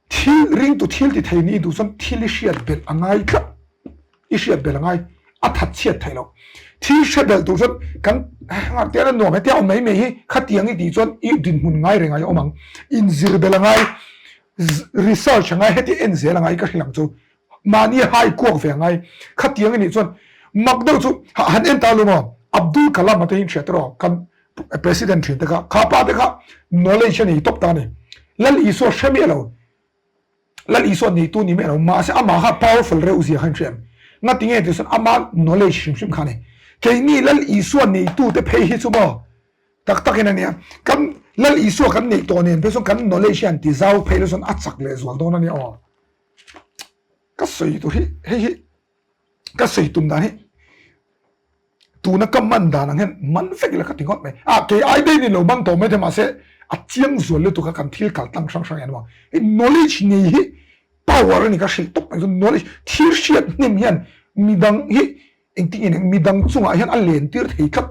Thil ringtu thil ti thei ni duh chuan thil i hriat belh a ngai tlat. I hriat belh a ngai. A that chhiat theih loh. Thil hre belh tur chuan kan ngaktian a nuam hetia awm mai mai hi khatiang i tih chuan i dinhmun ngai reng a i awm ang. Inzir belh a ngai, research a ngai, heti en zel a ngai ka hrilh ang chu. Mahni hai kuak ve a ngai. Khatiang i nih chuan mak deuh chu han en ta lo maw? Abdul Kalam a te hi in hriat erawh kan President thin te kha, kha pa te kha knowledge a nei tawp ta a ni. Lal Isua hre miah lo, Lal Isua neitu ni miah lo, mahse amah kha powerful reuh zia kha in hria em? Ngati nge tih chuan ama knowledge hrim hrim kha a ni. Keini Lal Isua neitu te phei hi chu maw tak tak in a nia, kan Lal Isua kan neih tawh nen phei chuan kan knowledge hian ti zau phei lo chuan a chak leh zual dawn a nia aw. Ka sawi tur hi hei hi ka sawi tum dan hi tuna ka man dan ang hian man vek ila ka ti ngawt mai a kei ai daih ni lo man tawh mai te mahse a chiang zual lutuk a kan thil kal tlang hrang hrang hian maw hei knowledge nei hi power a ni ka hrilh tawp mai chu knowledge thil hriat hnem hian midang hi engtin nge midang chungah hian a len tir thei tlat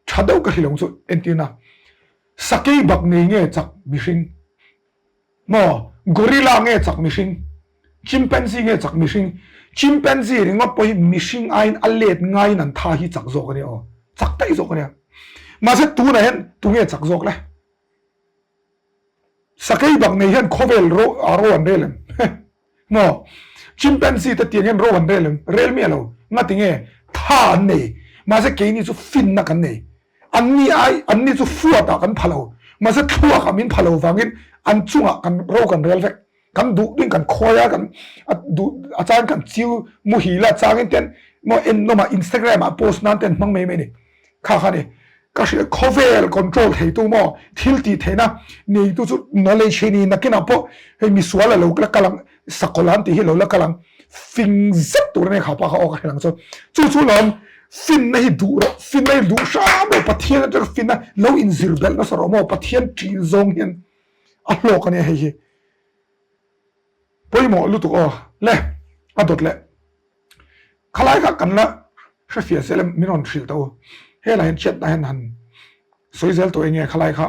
tha deuh ka hrilh ang chu entirna sakei bak nei nge chak mihring Maw? Gorilla nge chak mihring? Chimpanzee nge chak mihring? Chimpanzee ringawt pawh hi mihring aiin a let ngaiin an tha hi chak zawk a nia aw. Chak daih zawk a nia. Mahse tunah hian tunge chak zawk le? Sakei bak nei hian khawvel ro a ro an rel em? Maw? Chimpanzee te tiang hian ro an rel em? Rel miah lo. Ngati nge? Tha an nei. Mahse keini chu finna kan nei. Anni ai, anni chu fuatah kan pha lo. Mahse thluakah min pha lo vangin an chungah kan ro kan rel vek. Kan duh ding kan khawi a, kan a duh a changin kan chiu muhil a, changin ten maw ennawm ah Instagram ah post nan ten hmang mai mai a ni. Kha kha ni. Ka hrilh khawvel control theitu maw thil tih theihna neitu chu knowledge hi ni nakinah pawh hei misual a lo la kal ang sakawlh an tih hi a lo la kal ang fing zet tur a nia kha pa kha aw ka hrilh ang chu chu chu lawm finna hi duh rawh finna hi duh hram rawh Pathian atanga finna lo inzir belh nasa rawh maw Pathian ṭih zawng hian a hlawk a nia hei hi pawimawh lutuk aw le a dawt leh. Khalai kha kan la hrefiah zel em min rawn hrilh tawh u. Helai hian chat ah hian han sawi zel tawh enge khalai kha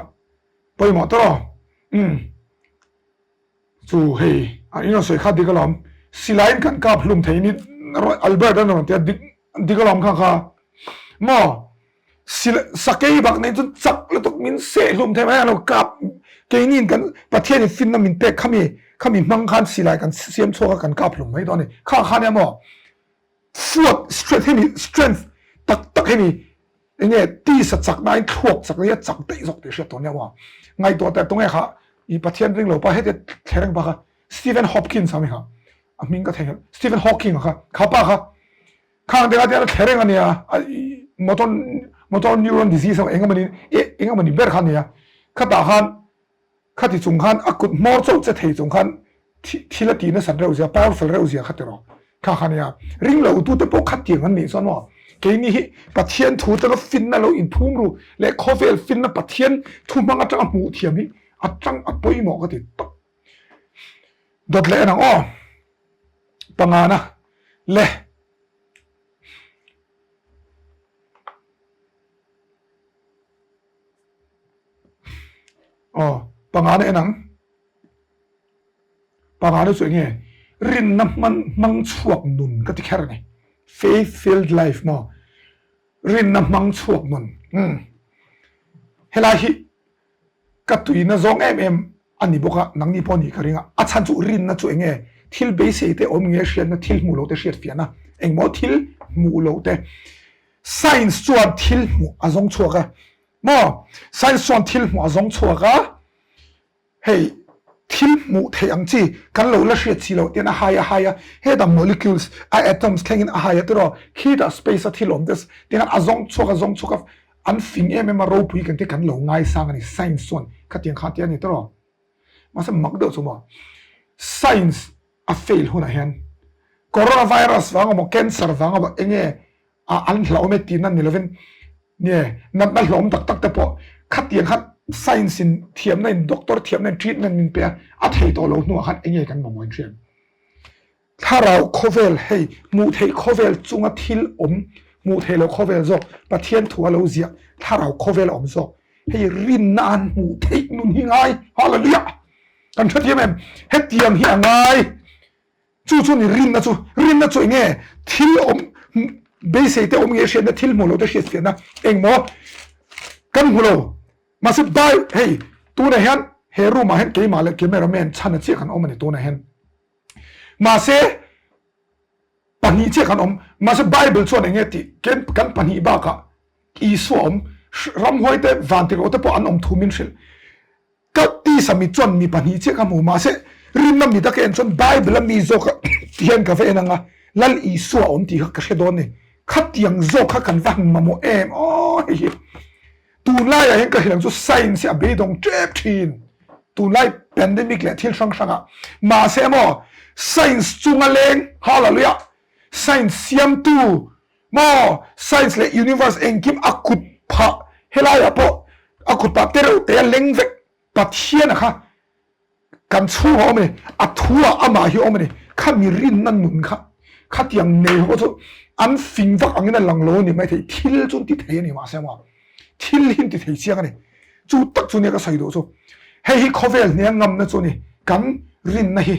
pawimawh tawh aw. Umm chu hei a in rawn sawi kha dik alawm silai in kan kap hlum thei ni Albert an rawn ti a dik dik alawm kha kha maw. Sakei bak nei chuan chak lutuk min seh hlum thei mai a lo kap keiniin kan Pathianin finna min pek khami khami hmang khan silai kan siam chhuak a kan kap hlum mai dawn a ni. Kha kha nia maw fuat strength hemi strength tak tak hemi enge tisa chak nain thluak chak hi a chak daih zawk tih hriat tur nia maw ngaihtuah teh tunge kha i Pathian ring lo pa heti thlereng pa kha Stephen Hopkins a mi kha a hming ka theihnghilh Stephen Hawking a kha kha pa kha Khang te kha tiang thle reng a nia, motor motor neuron disease emaw eng emawni eng emawni ber kha a nia. Khatah khan khati chung khan a kut hmawr chauh che thei chung khan thil a tih nasat reuh zia, powerful reuh zia kha ti rawh. Kha kha nia. Ring lo tute pawh khatiang an nih chuan maw keini hi Pathian thu atanga finna lo inphum ru leh khawvel finna Pathian thu hmang atanga hmuh thiam hi a tang a pawimawh ka ti tawp. Dawt leh en ang aw. Pangana le. Aw, pangana en ang. Pangana chu enge? Rinna hman hmang chhuak nun ka ti kher a ni. Faith filled life maw? Rinna hmang chhuak nun. Umm. Helai hi ka tuina zawng em em a ni bawk a, nangni pawh nih ka ring a. A chhan chu rinna chu eng nge? Thil beisei te awm nge hriatna, thil hmuh loh te hriat fiahna, engmaw thil hmuh loh te. Science chuan thil hmuh a zawng chhuak a maw? Science chuan thil hmuh a zawng chhuak a, hei thil hmuh theih ang chi kan lo la hriat si loh ten a hai a hai a, hetah molecules a atoms thlengin a hai a tiraw, khitah space a thil awm te tiang a zawng chhuak a zawng chhuak a, an fing em em a ropui kan te kan lo ngaisang a ni science chuan khatiang kha tia a ni tiraw. Mahse mak deuh chu maw science a fail hunah hian coronavirus vang emaw cancer vang emaw enge a an hlauhawm e tihna ni lovin nge natna hlawm tak tak te pawh khatiang khan science in thiamna in doctor thiamna in treatment min pe a a thei tawh lo hnuah khan enge kan mamawh in hriat thlarau khawvel hei hmuh theih khawvel chunga thil awm hmuh theih loh khawvel zawk Pathian thu a lo ziah thlarau khawvel a awm zawk hei rinna an hmuh theih nun hi ngai hallelujah kan hrethiam em hetiang hi a ngai Chu chu ni rinna chu, rinna chu enge thil awm beisei te awm nge hriatna thil hmuh loh te hriat fiahna engmaw kan hmu lo mahse bai hei tunah hian he room ah hian keimah leh camera man chhana chiah kan awm a ni tunah hian mahse pahnih chiah kan awm mahse bible chuan enge tih kan pahnih bakah Isua awm ramhuai te vantirhkoh te pawh an awm thu min hrilh. Ka tisa mit chuan mi pahnih chiah ka hmu mahse rinna mit a ka en chuan Bible a mi zawk hian ka va en ang a, Lal Isua a awm tih kha ka hre dawn ni. Khatiang zawk kha kan va han mamawh em aw hei hi. Tunlaiah hian ka hrilh ang chu science hi a beidawng tep thin tunlai pandemic leh thil hrang hrang ah. Mahse maw science chunga leng hallelujah science siamtu Maw science leh universe engkim a kut phah helaiah pawh a kut phah te reuh te a leng vek Pathian a kha kan chhung a awm a ni a thu ah amah hi a awm a ni kha mi rinna nun kha khatiang nei ho chu an fing vak angin a lang lo a ni maithei thil chu an ti thei a ni mahse maw thil hi an ti thei chiang a ni chu tak chu nia ka sawi duh chu hei hi khawvel hnia ngamna chu a ni kan rinna hi.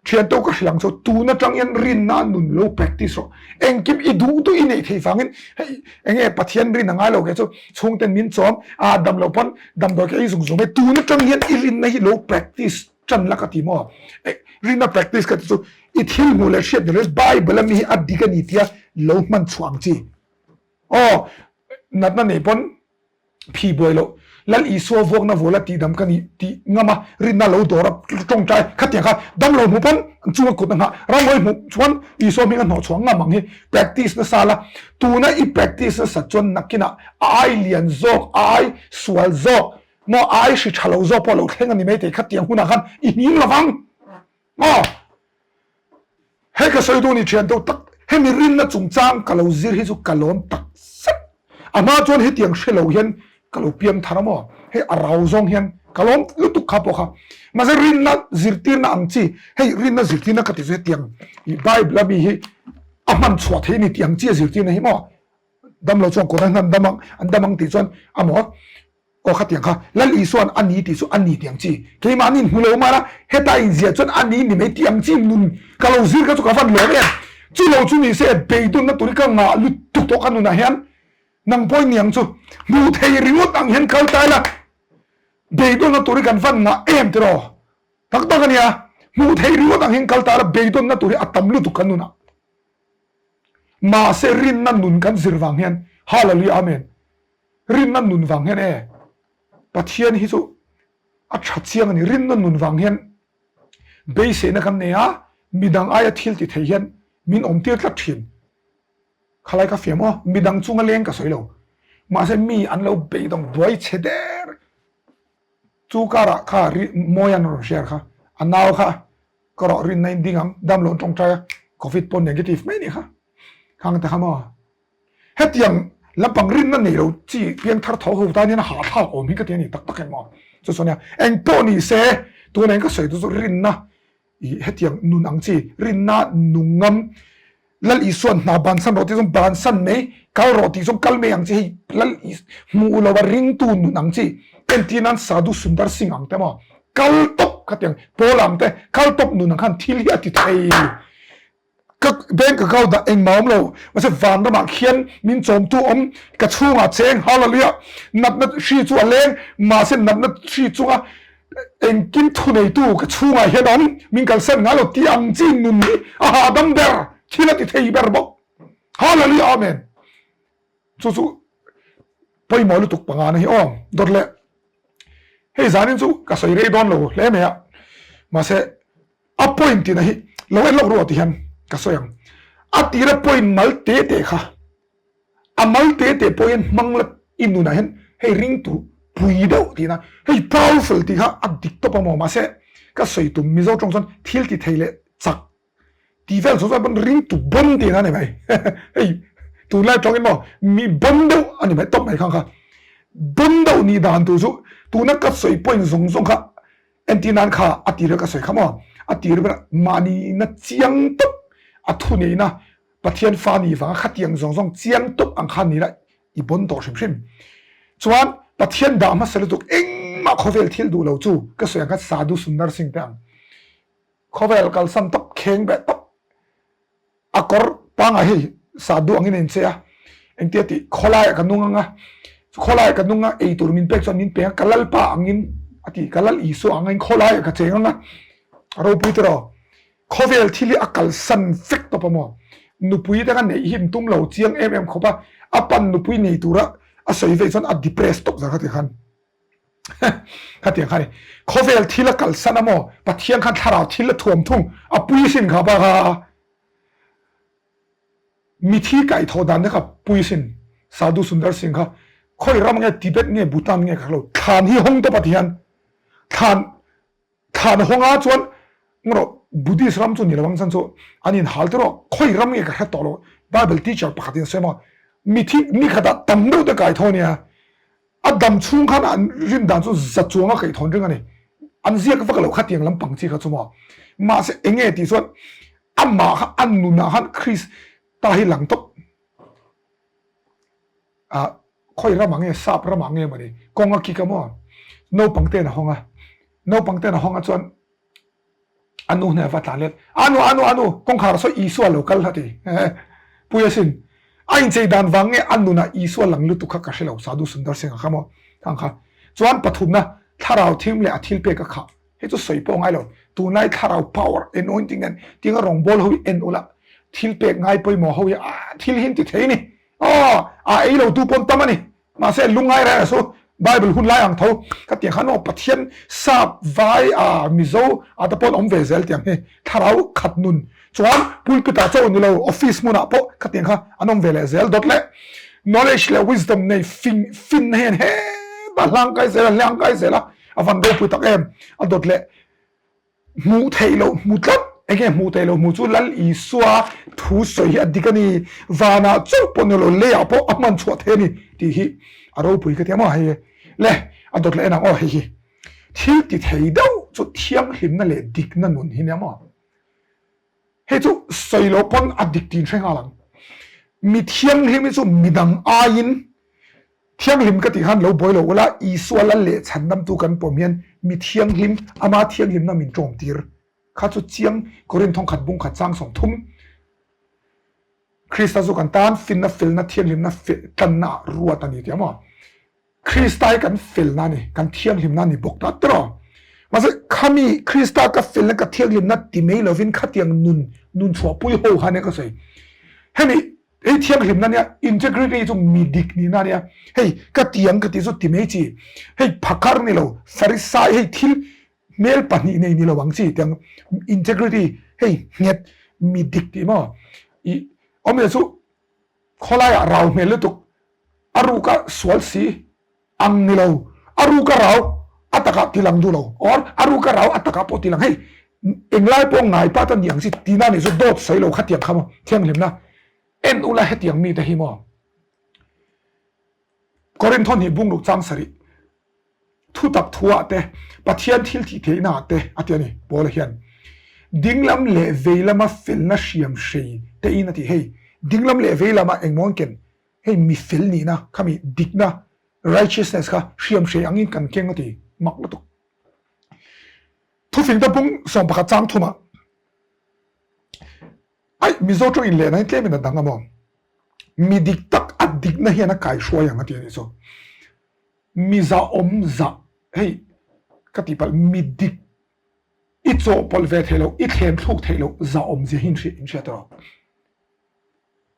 Thian tawk ka hrilh ang chu tun atang hian rinna nun lo practice rawh. Engkim i duh duh i neih theih vangin hei enge Pathian rin a ngai lo ke chu chhungten min chawm a dam loh pawn damdawi ka ei zung zung mai tun atang hian i rinna hi lo practice tan la ka ti maw? Rinna practice ka ti chu i thil hmuh leh hriat ni lo Bible ami hi a dik a ni tia lo hman chhuah ang chi. Aw natna nei pawn phi buai loh Lal Isua vuakna vuala tihdam ka ni tih ngam a, rinna lo dawr a tawngtai khatiang kha dam lo hmuh pawn an chunga kut a nghah ramhuai hmuh chuan Isua hming a hnawh chhuah ngam ang hi practice nasa la tuna i practice nasat chuan nakinah a ai lian zawk a ai sual zawk maw a ai hri tha lo zawk pawh a lo thleng a ni maithei khatiang hunah khan i hnim lovang maw. Hei ka sawi duh ni thian deuh tak, hemi rinna chungchang ka lo zir hi chu ka lawm tak zet. A hma chuan hetiang hre lo hian ka lo piang thar a maw? Hei a rau zawng hian ka lawm lutuk kha pawh kha. Mahse rinna zirtirna ang chi, hei rinna zirtirna ka ti chu hetiang i Bible a mi hi a hman chhuah theih a ni tih ang chi a zirtirna hi maw? Damlo chuan kawt an dam ang, an dam ang tih chuan a maw? Aw khatiang kha Lal Isua'n a ni tih chu a ni tih ang chi. Keimahni in hmu lo mar a, heta inziah chuan a ni ni mai tih ang chi nun ka lo zir kha chu ka van lawm em. Chu lo chu ni se beidawnna tur hi ka ngah lutuk tawh ka nunah hian nang pawhin ni ang chu hmuh thei ringawt ang hian kal ta ila beidawnna tur hi kan van ngah em tiraw tak tak a nia hmuh thei ringawt ang hian kal ta ila beidawnna tur hi a tam lutuk kan nunah. Mahse rinna nun kan zir vang hian Hallelujah Amen. Rinna nun vang hian e Pathian hi chu a tha chiang a ni. Rinna nun vang hian beiseina kan nei a, midang aia thil ti thei hian min awm tir tlat thin. Khalai ka fiam aw, midang chunga leng ka sawi lo. Mahse mi an lo beidawng buai chhe der. Chu karah kha Mawian a rawn share kha, a nau kha ka rawh rinna in ding ang, dam lo an tawngtai a, covid pawh negative mai a nih kha. Khang te kha maw? Hetiang lampang rinna nei lo chi piangthar tho ho tan hian a hahthlak awm hi ka ti a ni tak tak em aw. Chu chuan nia eng pawh ni se tuna in ka sawi chu chu rinna ih hetiang nun ang chi rinna nung ngam Lal Isua'n hna bansan rawh tih chuan bansan mai kal rawh tih chuan kal mai ang chi hei Lal hmuh lo a ringtu nun ang chi entir nan Sadhu Sundar Singh ang te maw kal tawp. tawp khatiang pawl ang te kal tawp nun ang khan thil hi a ti thei. Ka bank account ah engmah awm lo mahse vanramah khian min chawmtu awm ka chhungah cheng hallelujah natna hri chu a leng mahse natna hri chunga engkim thuneitu ka chhungah hian awm min kalsan ngai lo tih ang chi nun hi a hahdam ber thil a ti thei ber bawk hallelujah amen chu chu pawimawh lutuk panga na hi aw dawt leh hei zanin chu ka sawi rei dawn lo hle mai a mahse a point tihna hi lo en lawk ruah ti hian ka sawi ang a tira point mal te te kha a mal te te pawh hian hmang la i nunah hian hei ring tu pui deuh tihna hei powerful tih kha a dik tawp a maw mahse ka sawi tum mizo tawng chuan thil ti thei leh chak Tih vel chu chuan ring tu bon tihna a ni mai. Hei tunlai tawngin maw mi bon deuh a ni mai tawp mai khang kha. Bon deuh nih dan tur chu tuna ka sawi point zawng zawng kha entir nan kha a tir ka sawi kha maw a tir ber mahni na chiang tawp a thu neihna Pathian fa nih vanga khatiang zawng zawng chiang tawp ang khan ni la i bon tawh hrim hrim. Chuan Pathian dah hmasa lutuk engmah khawvel thil duh lo chu ka sawi ang kha Sadhu Sundar Singh te ang. Khawvel kalsan tawp kheng beh tawp a kawr pangai hei sa duh angin a inchei a, engtia tih khawlaiah ka nung ang a, khawlaiah ka nung a ei tur min pek chuan min peng a, ka Lalpa angin a ti, ka Lal Isua angin khawlaiah ka cheng ang a, a ropui tiraw khawvel thil hi a kalsan vek tawp a maw, nupui te kha neih hi an tum lo chiang em em khawp a, a pan nupui nei tura a sawi veih chuan a depress tawp zar kha ti khan. Khatiang kha ni. Khawvel thil a kalsan a maw? Pathian khan thlarau thil a thuam thung. A pui sin kha bak a. Mithi kaihthawh dan te kha pui sin. Sadhu Sundar Singh kha khawi ram nge Tibet nge Bhutan nge ka hre lo. Thlan hi hawng tawp a ti hian thlan thlan hawng a chuan ngawrh Buddhist ram chu ni lo ang chan chu an in hal tiraw khawi ram nge ka hre tawh lo Bible teacher pakhat in a sawi maw mithi nikhat ah tam deuh te kaithaw nia A dam chhung khan an rin dan chu za chuang a kaihtawn reng a ni. An ziak vak loh khatiang lampang chi kha chu maw. Mahse eng nge tih chuan amah kha a nunah khan Krista hi lang tawp. Ah khawi ramah nge sap ramah nge mawni kawng a kik a maw. Naupang ten a hawng a. Naupang ten a hawng a chuan A nu hneh va tlan let, Anu, anu, anu, kawngkhar sawi Isua lo kal a ti. Pui asin. A inchei dan vang nge a nunah Isua lang lutuk kha ka hre lo, Sadhu Sundar Singh-a kha maw? Khang kha. Chuan pathumna, thlarau thim leh a thilpek a khah. Hei chu sawi pawh ngai lo. Tunlai thlarau power, anointing nen tinga rawngbawl ho hi en ula, thilpek ngai pawimawh ho hi a thil hi an ti thei ni. Aw, a ei lo tu pawn tam a ni. Mahse lungngai reng a su Bible hun lai ang tho ka tiang khan aw Pathian sap vai a Mizo a te pawn awm ve zel tiang hi thlarau khat nun chuan pulpit ah chauh ni lo office hmun ah pawh ka tiang kha an awm ve leh zel dawt leh knowledge leh wisdom nei fing fin na hian hetah hlang kai zel a hlang kai zel a a van ropui tak em a dawt leh Hmuh theih loh hmu tlat, enge hmuh theih loh hmu chu Lal Isua thu sawi hi a dik a ni, vanah chauh pawh ni lo leiah pawh a hman chhuah thei a ni tih hi a ropui ka ti a maw hei le a dawt leh en ang aw hei hi thil ti thei deuh chu thianghlimna leh dikna nun hi nia maw. Hei chu sawi loh pawn a dik tin hre nghal ang. Mi thianghlim hi chu midang aiin thianghlim ka tih khan lo buai lo ula, Isua lal leh chhandamtu kan pawm hian mi thianghlim, ama thianghlimna min tawm tir kha chu chiang Korinth thawngkhat bungkhat chang 30 Krista chu kan tan finna felna thianghlimna tlanna ah ruat a ni tih a maw? Krista hi kan felna a ni, kan thianghlimna a ni bawk ta tiraw? Mahse, khami Krista ka felna, ka thianghlimna ti mai lovin khatiang nun, nun chhuahpui ho kha ania ka sawi. Hemi, hei thianghlimna nia, integrity chu mi dik nihna ania, hei ka ti ang ka tih chu ti mai chi, hei phakar ni lo, Farisai hei thil hmel pahnih nei ni lo ang chi tiang integrity hei nghet mi dik tih maw? I awmzia chu Khawlaiah rau hmel lutuk, a ruka sual si ang ni lo, a ruka rau a takah ti lang duh lo or a ruka rau a takah pawh ti lang hei englai pawh ngai pa ta ni ang chi tina nih chu dawt sawi lo khatiang kha maw thianghlimna en ula hetiang mite hi maw Korintho hnih bungruk chang sarih Thutak thuah te, Pathian thil thih theihna ah te a ti a ni. Paula hian dinglam leh veilama felna hriam hrei te in a ti. Hei dinglam leh veilama engmaw an ken? Hei mi fel nihna khami dikna, righteousness, kha hriam hrei angin kan keng a ti. Mak lutuk. Thu. Thufingte bung 11 chang thumah Aih, Mizo tawng in lehna hi tlem in a dang a maw? Mi dik tak a dikna hian a kaihruai ang a ti a nih chu. Mi zahawm zah, hei ka tih palh, mi dik i chawhpawlh ve theih loh, i thlem thluk theih loh zahawm zia hi in hriat erawh.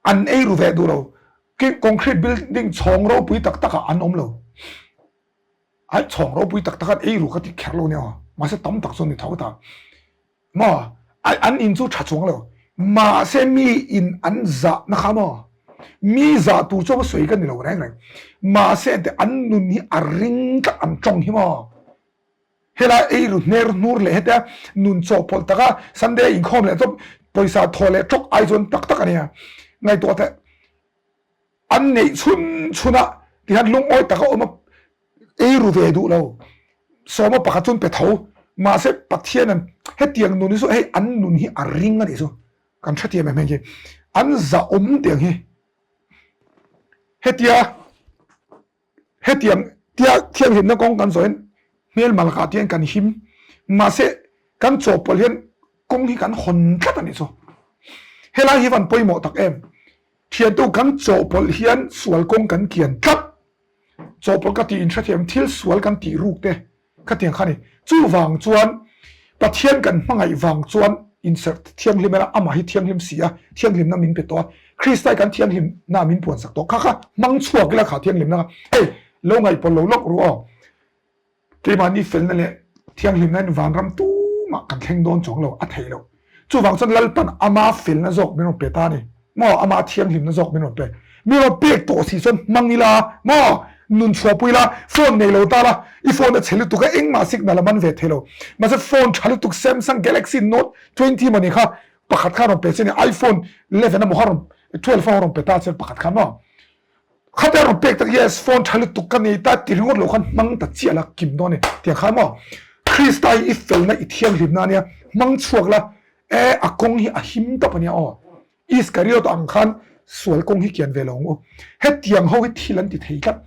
An ei ru ve duh lo. Concrete building chhawng ropui tak takah an awm lo. Aih, chhawng ropui tak takah an ei ru ka ti kher lo nia aw. Mahse tam tak chu an ni tho ta. Maw? Aih, an in chu tha chuang lo. Mahse mi in an zahna kha maw? Mi zah tur chu a sawi ka ni lo reng reng. Mahse ente an nun hi a ring tlat an tawng hi maw? Helai ei ru hner hnur leh hetia nun chawhpawlh taka Sunday inkhawm leh chawp pawisa thaw leh tawk ai chuan tak tak a nia. Ngaihtuah teh. An neih chhun chhun a tihian lungawi taka awm a ei ru ve duh lo. Sawma pakhat chuan pe tho. Mahse Pathian an hetiang nun hi chu hei an nun hi a ring a nih chu. Kan hrethiam em heng hi. An zahawm tiang hi. Hetia. Hetiang tia thianghlimna kawng kan zawh hian hmelma lakah te hian kan him. Mahse, kan chawhpawlh hian kawng hi kan hawn tlat a nih chu. Helai hi van pawimawh tak em? Thiantu kan chawhpawlh hian sual kawng kan kian tlat. Chawhpawlh ka tih inhrethiam thil sual kan tih ruk te Khatiang kha ni. Chuvang chuan Pathian kan hmangaih vang chuan inserh thianghlim ela amah hi thianghlim si a, thianghlimna min pe tawh a, Krista hi kan thianghlimna min puansak tawh. Kha kha hmang chhuak ila kha thianghlimna kha hei lo ngaihpawlh lo lawk ru aw. Keimahni felna leh thianghlimna in vanram tumah kan thleng dawn chuang lo, a theih loh. Chuvang chuan Lalpan ama felna zawk min rawn pe ta a ni. Maw? Ama thianghlimna zawk min rawn pe. Mi rawn pek tawh si chuan hmang ila maw? Nun chhuahpui ila, phone nei lo ta la, i phone a chhe lutuk a, engmah signal a man ve thei lo. Mahse phone tha lutuk Samsung Galaxy Note 20 maw ni kha pakhat kha rawn pe che ni, iPhone 11 emaw kha rawn, 12 a rawn pe ta che pakhat kha maw? Khate a rawn pek tak, yes, phone tha lutuk ka nei ta ti ringawt lo khan hmang ta chiah la kim dawn a ni. Tiang khan maw? Krista hi i felna, i thianghlimna a nia, hmang chhuak la, e a kawng hi a him tawp a nia aw. Iskariot ang khan sual kawng hi kian ve lo ang u. Hetiang ho hi thil an ti thei tlat.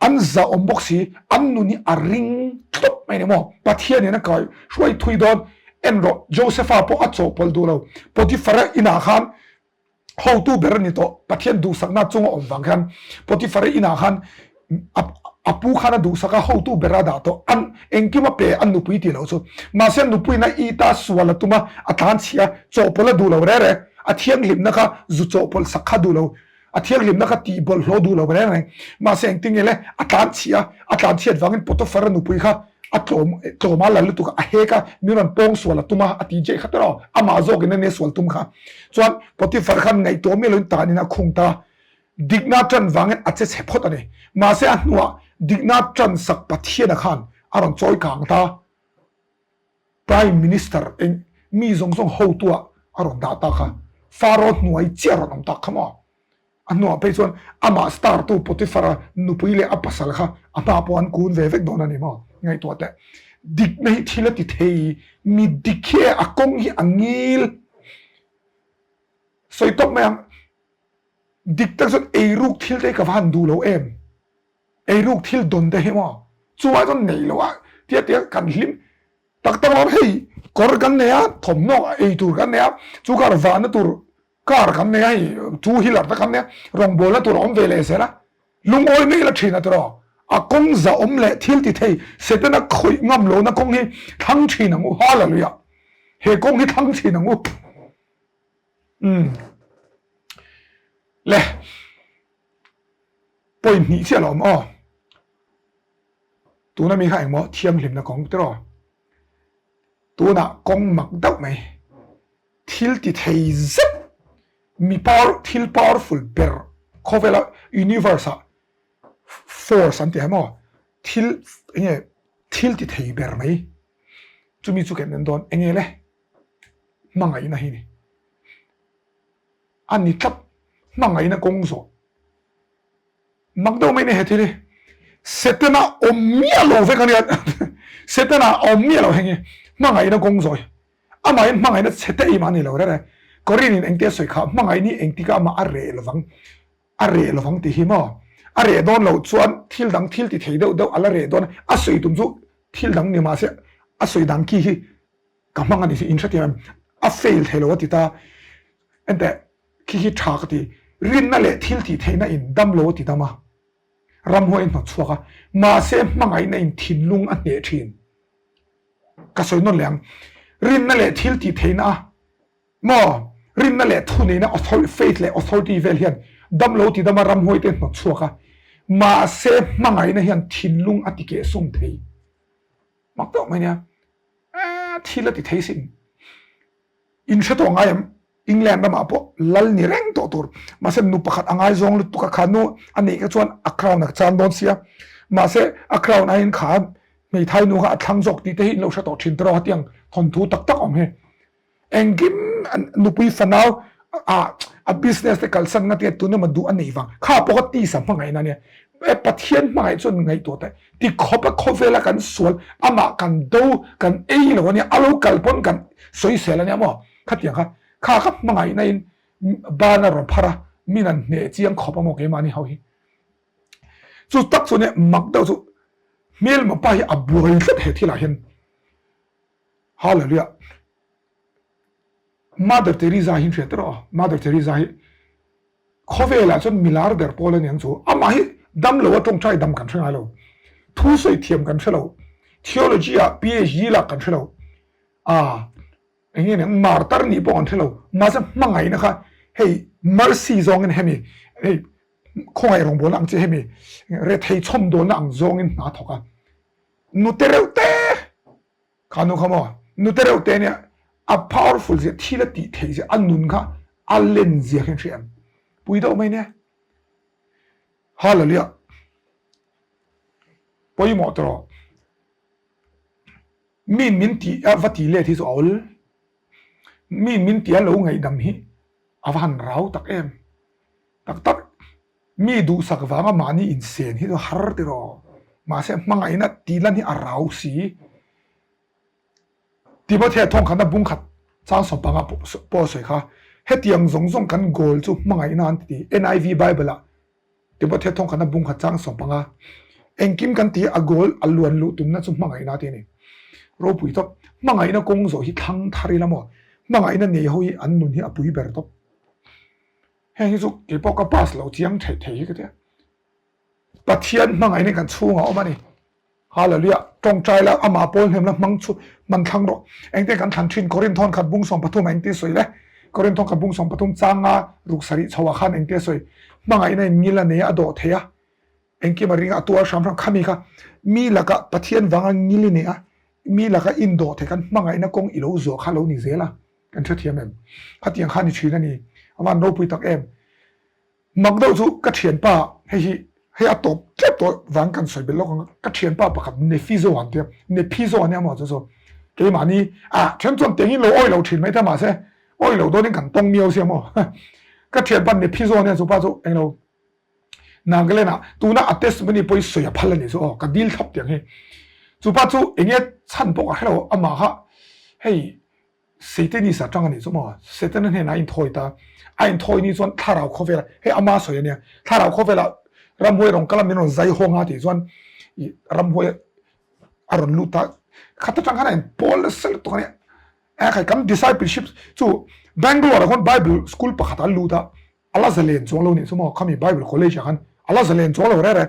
An zahawm bawk si, an nun hi a ring tawp mai ni maw? Pathian in a kai hruai thui dawn. En rawh, Josepha pawh a chawhpawlh duh lo. Potiphara inah khan hotu ber a ni tawh, Pathian duhsakna chunga awm vang khan Potiphar-a inah khan a pu khan a duhsak a, hotu ber a dah tawh, an engkim a pe a nupui tih loh chu. Mahse a nupuiin a it a, sual a tum a, a tlan chhia a, chawhpawlh a duh lo reng reng, a thianghlimna kha zu chawhpawlh sak kha duh lo, a thianghlimna kha tih bawlhhlawh duh lo reng reng. Mahse engtin nge le, a tlan chhia a, a tlan chhiat vangin Potiphar-a nupui kha A tlawm tlawm a la lutuk a, a hek a, mi rawn pawng sual a tum a, a ti jeh kha tawh amah zawkin a nia sual tum kha. Chuan Potiphar khan ngaihtuah miah loin tanin a khung ta. Dikna tan vangin a che chhe phawt a ni. Mahse a hnuah dikna tan sak Pathiana khan a rawn chawi kang ta. Prime Minister eng mi zawng zawng hotuah a rawn dah ta kha. Pharaoh hnuai chiah a rawn awm tak kha maw? A hnuah phei chuan amah star tu Potiphar-a nupui leh a pasal kha a hma pawh an kun ve vek dawn a ni maw? Ngaihtuah teh. Dikna hi thil a ti thei, mi dik hi a kawng hi a ngil. Sawi tawp mai ang, dik tak chuan eiruk thil te hi ka va han duh lo em? Eiruk thil dawn te hi maw? Chuvang chuan neih loh a tia tia kan hlim tak tak lo hei kawr kan nei a, thawmhnaw ei tur kan nei a, chu kar vahna tur Car kan nei a hei two wheeler te kan nei a rawngbawlna tur a awm ve leh zel a lungawi mai la thin a tiraw a kawng za awm leh thil ti thei Setana khawih ngam lohna kawng hi thlang thin ang u hallelujah he kawng hi thlang thin ang u umm le point hnih chiah a lo awm aw tuna mi kha engmaw thianghlimna kawng tiraw tunah kawng mak deuh mai. Thil ti thei zet mi power thil powerful ber khawvela universe ah force an ti ang maw thil enge thil ti thei ber mai chumi chu kan en dawn enge le hmangaihna hi ni a ni tlat hmangaihna kawng zawh Mak deuh mai nei he thil hi. Setana awm miah lo vek a nia. Setana awm miah lo heng hi. Hmangaihna kawng zawi. Amahin hmangaihna chhe te em a ni lo rere. Korin in engtia sawi kha hmangaih ni engtika amah a reh lovang. A reh lovang tih hi maw. A reh dawn loh chuan thil dang thil ti thei deuh deuh a la reh dawn a. A sawi tum chu thil dang ni mahse a sawi dang khi hi. Ka hmang a ni hi in hrethiam em? A fail thei lo a ti ta. Enteh, khi hi tha ka ti. Rinna leh thil tih theihna in dam lo a ti dam a. Ramhuai a hnawt chhuak a. Mahse hmangaihna in thinlung a hneh thin. Ka sawi nawn leh ang. Rinna leh thil tih theihna a maw? Rinna leh thuneihna authority, faith leh authority vel hian dam lo ti dam a ramhuai te hnawt chhuak a. Mahse hmangaihna hian thinlung a ti kehsum thei. Mak deuh mai nia. Thil a ti thei sin. In hre tawh ngai em? England ramah pawh lal ni reng tawh tur. Mahse nu pakhat a ngaizawng lutuk a, kha nu a neih kha chuan a crown a chan dawn sia. Mahse a crown aiin kha hmeithai nu kha a thlang zawk tih te hi in lo hre tawh thin tiraw hetiang thawnthu tak tak awm hi. Engkim nupui fanau a a business te kalsan nga tia tun emaw duh a neih vang kha pawh kha tisa hmangaihna ania e Pathian hmangaih chuan ngaihtuah teh ti khawp a khawvela kan sual amah kan do kan ei lo ania a lo kal pawn kan sawisel ania maw khatiang kha kha kha hmangaihna in ban a rawn phar a min an hneh chiang khawp a maw keimahni ho hi chu tak chu nia mak deuh chu hmelma pa hi a buai tlat he thilah hian Hallelujah. Mother Teresa hi hriat erawh Mother Teresa hi khawvelah chuan milar ber pawl a ni ang chu. Amah hi dam lo a tawngtai dam kan hre ngai lo. Thu sawi thiam kan hre lo. Theology ah PhD lak kan hre lo. Ah eng nge niang martar nih pawh kan hre lo. Mahse hmangaihna kha hei mercy zawngin hemi hei khawngaih rawngbawlna ang chi hemi rethei chhawmdawlna ang zawngin hna thawk a. Nute reuh te kha nu kha maw nute reuh te nia a powerful zia thil a tih theih zia a nun kha a len zia kha in hria em pui deuh mai nia hallelujah pawimawh tawh mi min ti a va ti let hi chu a awl mi min ti a lo ngaihdam hi a va han rau tak em tak tak Mi duhsak vanga mahni insen hi chu har ti rawh. Mahse hmangaihna tih lan hi a rau si. Timothea thawngkhatna bungkhat chang sawmpanga pawh a sawi kha, Hetiang zawng zawng kan goal chu hmangaihna an ti ti. NIV Bible ah Timothea thawngkhatna bungkhat chang sawmpanga engkim kan ti a goal a luan luh tumna chu hmangaihna ti a ni. Ropui tawp. Hmangaihna kawng zawh hi thlang thar ila maw? Hmangaihna nei ho hi an nun hi a pui ber tawp. Heng hi chu kei pawh ka pass lo chiang theih thei hi ka tia. Pathian hmangaihna kan chhungah awm a ni. Hallelujah. Tawngtai la amah pawl hnem la hmang chu hman thlang rawh. Engte kan thlan thin Korinth khat bung 13 engte sawi le. Korinth khat bung 13 changa ruk sarih chho ah khan engte sawi. Hmangaihna in ngil a nei a a dawh thei a. Engkim a ring a a tuar hram hram khami kha mi laka Pathian vanga ngil i nei a mi laka in dawh thei khan hmangaihna kawng i lo zawh kha lo ni zel a. Kan hrethiam em? Khatiang kha ni thin a ni. A van ropui tak em? Mak deuh chu ka thianpa hei hi hei a tawp tlep tawh vang kan sawi belh lawk ang a, ka thianpa pakhat Nephizo an tia, Nephizo a nia maw chu chu keimahni ah then chuan tengin lo awi lo thin mai ta mahse awi lo dawnin kan tawng miau sia maw ka thianpa Nephizo a nia chu pa chu englo Nagaland ah tuna a testimony pawh hi sawi a phal a nih chu aw ka dil thlap tiang hi chu pa chu enge chhan pawh ka hre lo amah kha hei Satanist a tang a nih chu maw? Setana hnenah a inthawi ta. A inthawi ni chuan thlarau khawvela, hei ama sawi a nia, thlarau khawvela ramhuai rawn kal a min rawn zai hawng a tih chuan ih ramhuai a rawn lut ta. Khat atang khan a inpawl nasa lutuk a nia. E khai kan discipleship chu Bangalore ah khawn Bible school pakhat ah a lut a, a la zalen chuang lo nih chu maw? Khami Bible college ah khan a la zalen chuang lo reh reh.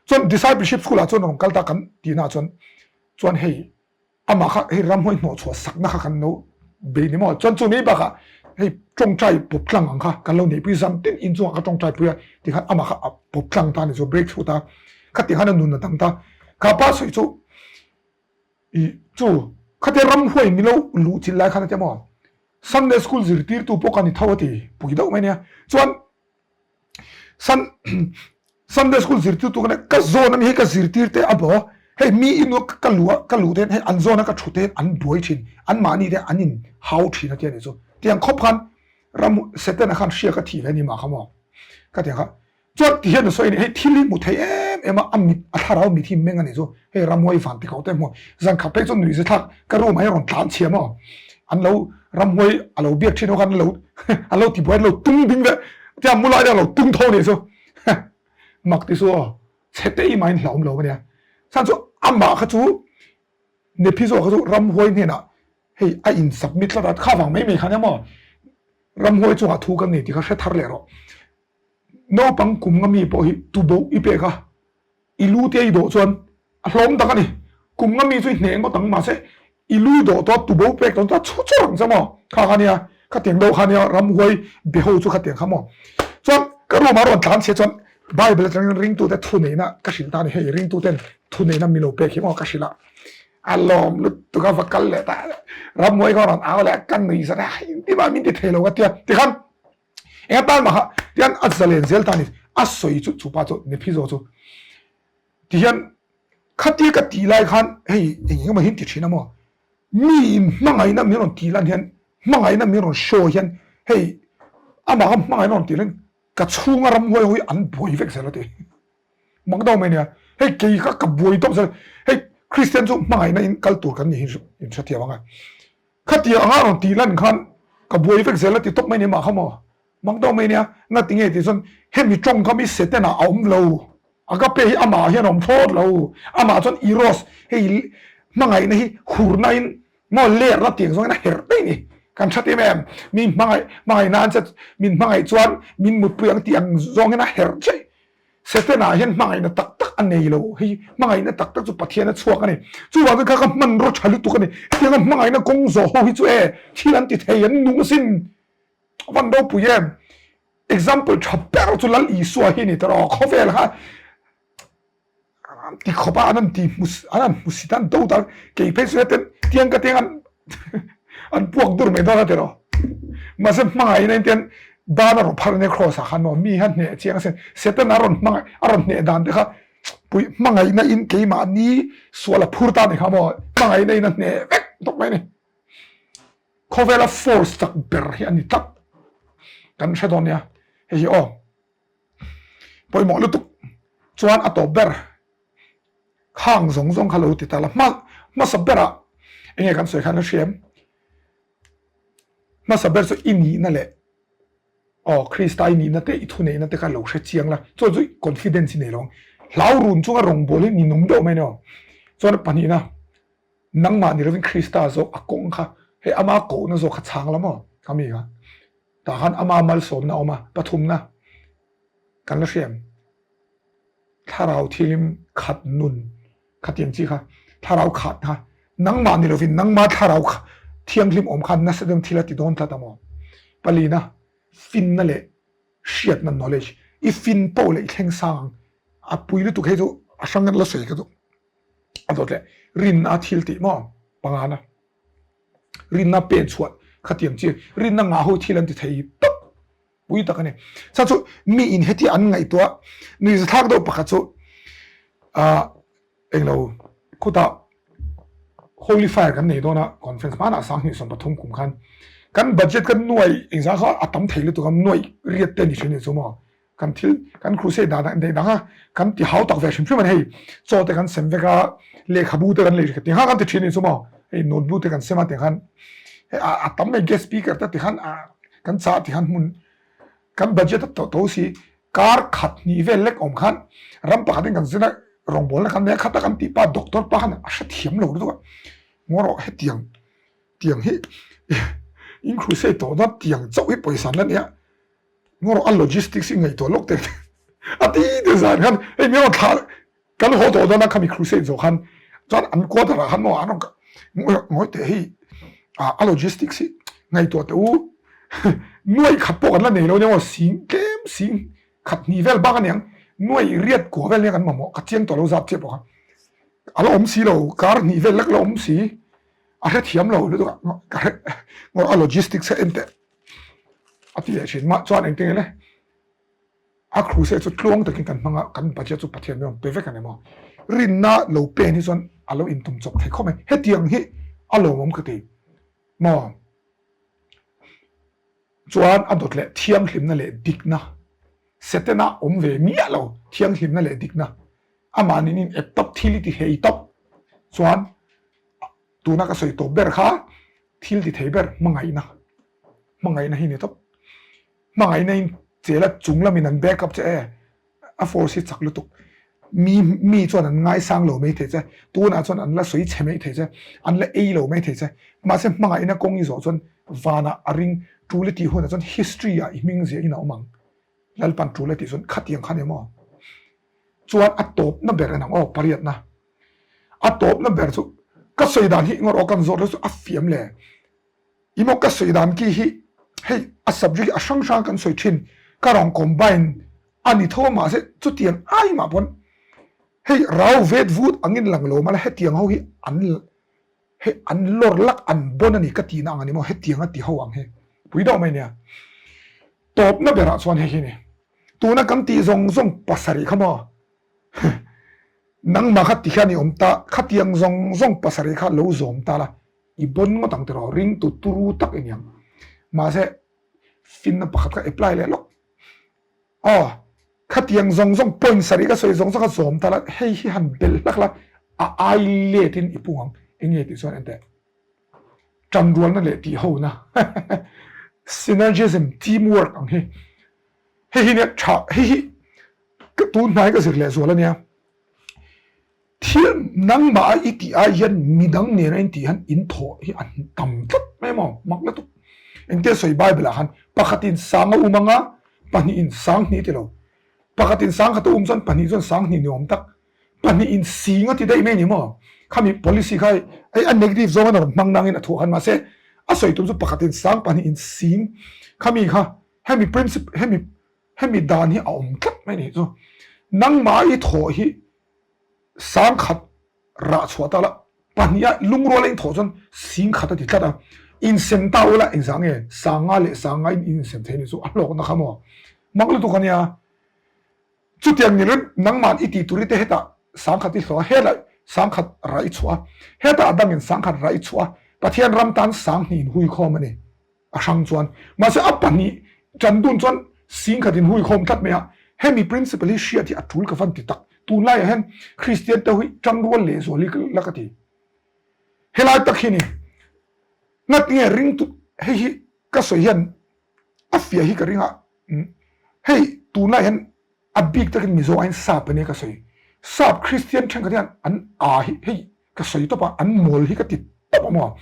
Chuan discipleship school ah chuan rawn kal ta kan tihna ah chuan chuan hei Amah kha hei ramhuai hnawhchhuah sakna kha kan lo bei ni maw? Chuan chu mai bakah hei tawngtai pawp tlang ang kha kan lo neihpui zan tin inchungah ka tawngtai pui a tikhan amah kha a pawp tlang ta a ni chu break through ta khatiang khan a nun a dang ta. Kha pa sawi chu ih chu khatia ramhuai min lo luh chilh lai khan a tia maw Sunday school zirtirtu pawh ka ni tho a ti pui deuh mai nia. Chuan Sun Sunday school zirtirtu ka nia ka zawn ami hei ka zirtir te a bo hei mi inu ka luh a ka luh te hian hei an zawn a ka thu te hian an buai thin an mahni te an in hau thin a tia nih chu tiang khawp khan ram Setana khan hria ka thih ve ni mah kha maw ka tiang kha chuan ti hian a sawi a ni hei thil hi hmu thei em em a a mit a thlarau mit hi meng a nih chu hei ramhuai van ti ko te hmu zan khat phei chuan nuihza thlak ka room ah hian rawn tlan chhia maw an lo ramhuai a lo biak thin ho khan an lo an lo tibuai an lo tung ding vek tia mu lai te an lo tung tho nih chu mak ti chu aw chhe te i mah in hlauhawm lo ania chhan chu amah kha chu Nephi zawk kha chu ramhuai hnenah. Hei a in submit tlat a, kha vang mai mai khan emaw ramhuai chungah thu kan nei tih kha hre thar leh rawh. Naupang kum nga mi pawh hi tuboh i pek a, i lu te i dawh chuan a hlawm tak a ni. Kum nga mi chu i hneh ngawt ang mahse i lu dawh tawh a tuboh pek tawh chuan a chhu chur ang che maw? Kha kha nia, khatiang deuh kha nia ramhuai be ho chu khatiang kha maw? Chuan ka room ah rawn tlan chhe chuan Bible atangin ringtute thuneihna ka hrilh ta a ni, hei ringtuten thuneihna mi lo pek hi maw ka hrilh a. A lawm lutuk a va kal leh ta ramhuai kha rawn au leh a ka nui zat a engtin min ti thei lo ka tia tikhan eng atan mah kha tian a zalen zel ta a ni a sawi chu chupa chu nephi zawh chu tihian khatia ka tih lai khan hei eng eng emaw hi an ti thin a maw mi in hmangaihna min rawn tih lan hian hmangaihna min rawn show hian hei amah kha hmangaihna rawn tih lan ka chhunga ramhuai ho hi an buai vek zel a ti. Mak deuh mai nia, hei kei kha ka buai tawp zel, hei Kristian chu hmangaihna in kal tur kan ni hi in hrethiam ang a, khatia anga rawn tih lan khan ka buai vek zel a ti tawp mai nia mah kha maw, mak deuh mai nia, ngati nge tih chuan hemi tawngkam hi Satan ah a awm lo, agape hi amah ah hian a awm thlawt lo, amah chuan eros hei hmangaihna hi hurna in maw lerna tiang zawngin a herh daih ni, kan hre em em, mi hmangaih hmangaihna an che min hmangaih chuan min mutpui ang tih ang zawngin a herh daih. Setana hian hmangaihna tak tak a nei lo. Hei hmangaihna tak tak chu Pathian a chhuak a ni. Chuvang chuan kha ka hmanraw tha lutuk a ni. Hetianga hmangaihna kawng zawh ho hi chu e, thil an ti thei, an nung asin. A van ropui em. Example tha ber chu Lal Isua hi a ni ta rawh. Khawvel kha ti khawp a an han ti hmu an han hmu sit a an do ta kei phei chu hetiang tiang ka tiang an an puak dur mai dawn a ti rawh. Mahse hmangaihna in tiang ban a rawn phar ania cross ah khan maw mi hian hneh chiang asin Satan a rawn hmangaih a rawn hneh dan te kha pui hmangaihna in keimahni sual a phur ta ni kha maw hmangaihna in a hneh vek tawp mai a ni. Khawvela force chak ber hi a ni tlat kan hre dawn nia hei hi aw. Pawimawh lutuk chuan a tawp ber khang zawng zawng kha lo ti ta la hma hmasa berah enge kan sawi khan a hriam hmasa ber chu i nihna leh aw Krista i nihna te i thuneihna te kha lo hre chiang la chuan chu confidence i nei lo ang hlau run chunga rawngbawl hi ninawm deuh mai a ni aw chuan pahnihna nangmah ni lovin Krista zawk a kawng kha hei ama kohna zawk kha chhang la maw kha mi kha Tah khan ama malsawmna a awm a, pathumna kan la hriam. Thlarau thilim khat nun khatiang chi kha, thlarau khat kha nangmah ni lovin nangma thlarau thianghlim awm khan nasa deuhin thil a ti dawn tlat a maw? Palina, finna leh hriatna, knowledge, i fin poh leh i thleng sang ang. A pui lutuk hei chu a hrang la sawi ka duh. A dawt leh rinna a thil tih maw? Pangana. Rinna pen chhuah khatiang chi rinna ngah ho thil an ti thei tawp pui tak a ni. Chhan chu mi in hetia an ngaihtuah nuihzathlak deuh pakhat chu ah englo khutah Holy Fire kan nei dawn a conference hmanah 2023 kum khan kan budget kan nuai engzah kha a tam thei lutuk a nuai riat te a ni thin a ni chu maw. Kan thil kan crusade dan daih dang a, kan ti hau tak ve hrim hrim a ni hei, chaw te kan sem vek a, lehkhabu te kan lei hrim tikhan kan ti thin a ni chu maw, hei notebook te kan sem a tikhan hei a tam mai guest speaker te tikhan a kan chah tikhan hmun kan budget a to to si kar khat hnih vel lek awm khan ram pakhat in kan zin a rawngbawlna kan nei a khata kan tih pa doctor pa khan a hrethiam lo lutuk a, ngaw rawh hetiang tiang hi in crusade tawh dawn tiang chauh hi pawisa an la nia. Ngawr a logistics hi ngaihtuah lawk teh a ti ti zan khan hei mi rawn thlah kan haw tawh dawn a khami crusade zawh khan chuan an quarter ah khan maw an rawn ngawi teh hei a logistics hi ngaihtuah teh u nuai khat pawh kan la nei lo nia maw sing tlem sing khat hnih vel bak a niang nuai riat kua vel nia kan mamawh ka chiang tawh lo zat chiah pawh kha a la awm si lo kar hnih vel lek la awm si a hrethiam lo lutuk a ka hre ngawr a logistics kha en teh. A ti leh thin. Mah chuan engtin nge le? A crusade chu tluang takin kan hmang a, kan budget chu Pathian min rawn pe vek a ni maw? Rinna lo pen hi chuan a lo intum chawp thei khawp mai. Hetiang hi a lawmawm ka ti maw? Chuan a dawt leh thianghlimna leh dikna, Setana awm ve miah lo thianghlimna leh dikna, amah nin in ep tawp thil i ti hei tawp chuan tuna ka sawi tawp ber kha Thil ti thei ber hmangaihna, hmangaihna hi ni tawp. Hmangaihna in chela chung lamin an back up che e, a force hi chak lutuk. Mi mi chuan an ngaisang lo mai thei che, tunah chuan an la sawi chhe mai thei che, an la ei lo mai thei che. Mahse hmangaihna kawng i zawh chuan vanah a ring tul i tih hunah chuan history ah i hming ziah in a awm ang. Lalpan tul a tih chuan khatiang kha ni maw? Chuan a tawpna ber en ang aw, pariatna. A tawpna ber chu ka sawi dan hi ngawr aw kan zawt lo chu a fiam le. I maw ka sawi dan ki hi hei a subject hi a hrang hrang kan sawi thin ka rawn combine a ni tho a mahse chutiang ai mah pawn hei rau vet vut angin lang lo mah la hetiang ho hi an hei an lawr lak an bon a ni ka tihna ang a ni maw hetiang a ti ho ang hi pui deuh mai nia tawpna berah chuan hei hi ni tuna kan tih zawng zawng pasarih kha maw nangmah kha ti hian i awm ta khatiang zawng zawng pasarih kha lo zawm ta la I bon ngawt ang tiraw ring tu turu tak i niang. Mahse finna pakhat kha apply leh lawk. Aw khatiang zawng zawng point sarih ka sawi zawng zawng kha zawm ta la hei hi han belh hlak la a ai let in i pung ang enge tih chuan enteh tanrualna leh tihhona synergism teamwork ang hi hei hi nia tha hei hi ka tun hnai ka zir leh zual ania. Thil nangmah a i tih ai hian midang nena in tih hian in thawh hi a tam tlat mai maw? Mak lutuk. Engtia sawi Bible ah khan pakhatin sang a um anga pahnihin sang hnih ti lo. Pakhatin sang khat a um chuan pahnih chuan sang hnih ni awm tak. Pahnihin sing a ti daih mai ni maw? Khami policy kha hei a negative zawng a rawn hmang nangin a thuah khan mahse a sawi tum chu pakhatin sang pahnihin sing khami kha hemi principle hemi hemi dan hi a awm tlat mai ni chu. Nangmah i thawh hi Sangkhat rah chhuah ta la, pahniha lungruala in thawh chuan singkhat a ti tlat a, insem ta ula engzah nge sanga leh sanga in insem thei ni chu a hlawkna kha maw? Mak lutuk a nia. Chutiang ni reng nangman i tih tur i te hetah sangkhat i hlawh a, helai sangkhat rah i chhuah a, hetah a dangin sangkhat rah i chhuah a, Pathian ram tan sanghnih in hui khawm a ni. A hrang chuan. Mahse a pahnih ṭan dun chuan singkhat in hui khawm tlat mai a, hemi principle hi hriat hi a ṭul ka van ti tak. Tunlaiah hian Kristian te hi ṭangrual leh zual hi la ka ti. Helai tak hi ni ngat nge ringtu hei hi ka sawi hian a fiah hi ka ring a, hei tunlaiah hian A bik takin Mizo aiin Sap a nia ka sawi. Sap Kristian thenkhat hian an a hi hei ka sawi tawp a, an mawl hi ka ti tawp a maw.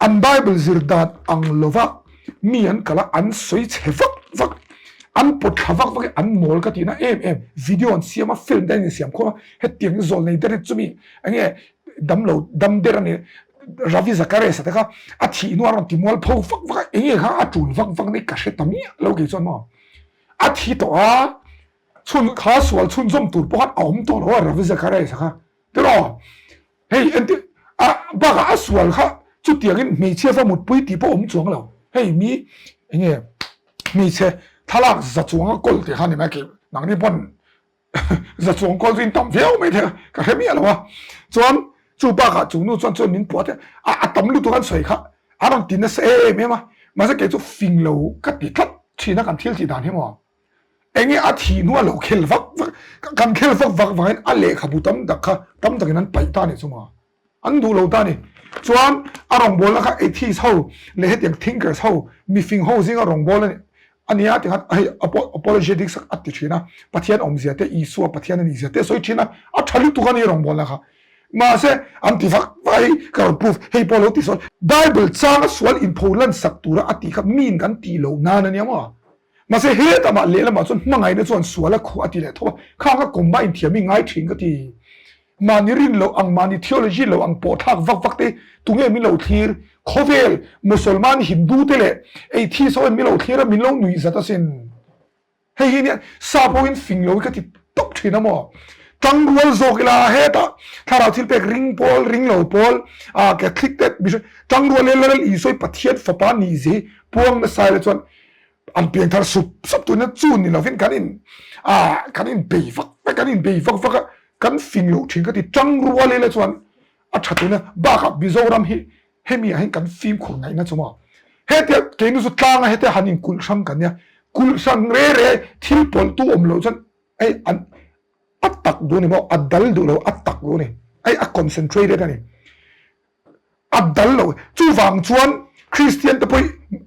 An Bible zir dan ang lova mi an kal a, an sawi chhe vak vak, an pawt thla vak vak hi an mawl ka tihna em em. Video an siam a, film te an insiam khawm a, hetiang hi zawl nei der hi chumi enge damlo dam der a ni Ravi Zacharias a te kha a thih hnuah a rawn ti mual pho vak vak a, enge kha a tul vak vak ni ka hre ta miah lo kei chuan maw. A thi tawh a, chhun kha sual chhunzawm tur pawh khan a awm tawh lo a Ravi Zacharias kha tiraw? Hei entir a bakah a sual kha chutiangin hmeichhia va mutpui tih pawh awm chuang lo. Hei mi enge hmeichhe thlalak za chuang a kawl tih kha ni mai kei nangni pawn za chuang kawl chu in tam viau mai thei a ka hre miah lo a. Chuan chu bakah chu nu chuan chuan min puah te a a tam lutuk an sawi kha a rawn ti nasa em em a mahse kei chu fing lo ka ti tlat thin a kan thil tih dan hi maw enge a thih hnu a lo khel vak vak kan khel vak vak vangin a lehkhabu tam tak kha tam takin an paih ta a nih chu maw. An duh lo ta a ni. Chuan a rawngbawlna kha atheist ho leh hetiang thinkers ho, mifing ho zinga rawngbâwl a ni a nia ti khan hei apologetics a ti thin a, Pathian awmzia te, Isua Pathian a nihzia te a sawi thin a, a tha lutuk a ni rawngbawlna kha. Mahse an ti vak vak a, hei ka rawn proof, hei pawh lo ti sawn. Bible changa sual inpho lansak tura a tih kha miin kan tih loh nan a nia maw? Mahse hetamah lehlamah chuan hmangaihna chuan sual a khuh a ti leh tho a, khang a combine thiam hi ngai thin ka ti. Mahni rin loh ang, mahni theology loh ang pawh thlak vak vak te tunge min lo thlir? Khawvel, Mosolman, Hindu te leh atheist ho hian min lo thlir a, min lo nuih zat asin. Hei hi nia sap ho in fing lo hi ka ti tawp thin a maw? Tangrual zawk ila hetah thlarau thil pek ring pawl, ring lo pawl, ah Catholic te, Mission, tangrual ila Lal Isua hi Pathian fapa ni zia hi puang nasa ila chuan an piang thar sup sup tuna chu ni lovin kan in ah kan in bei vak vak kan in bei vak vak a kan fing loh thin ka ti tang rual ila chuan a tha tuna bakah Mizoram hi hemi ah hian kan fimkhur ngaihna chu maw hetia keini chu tlanga hetia han in kulh hrang kan nia kulh hrang re re thil pawlh tu awm loh chuan hei an a tak duh a ni maw a dal duh lo a tak duh a ni hei a concentrated a ni. A dal lo. Chuvang chuan Kristian te pawh hi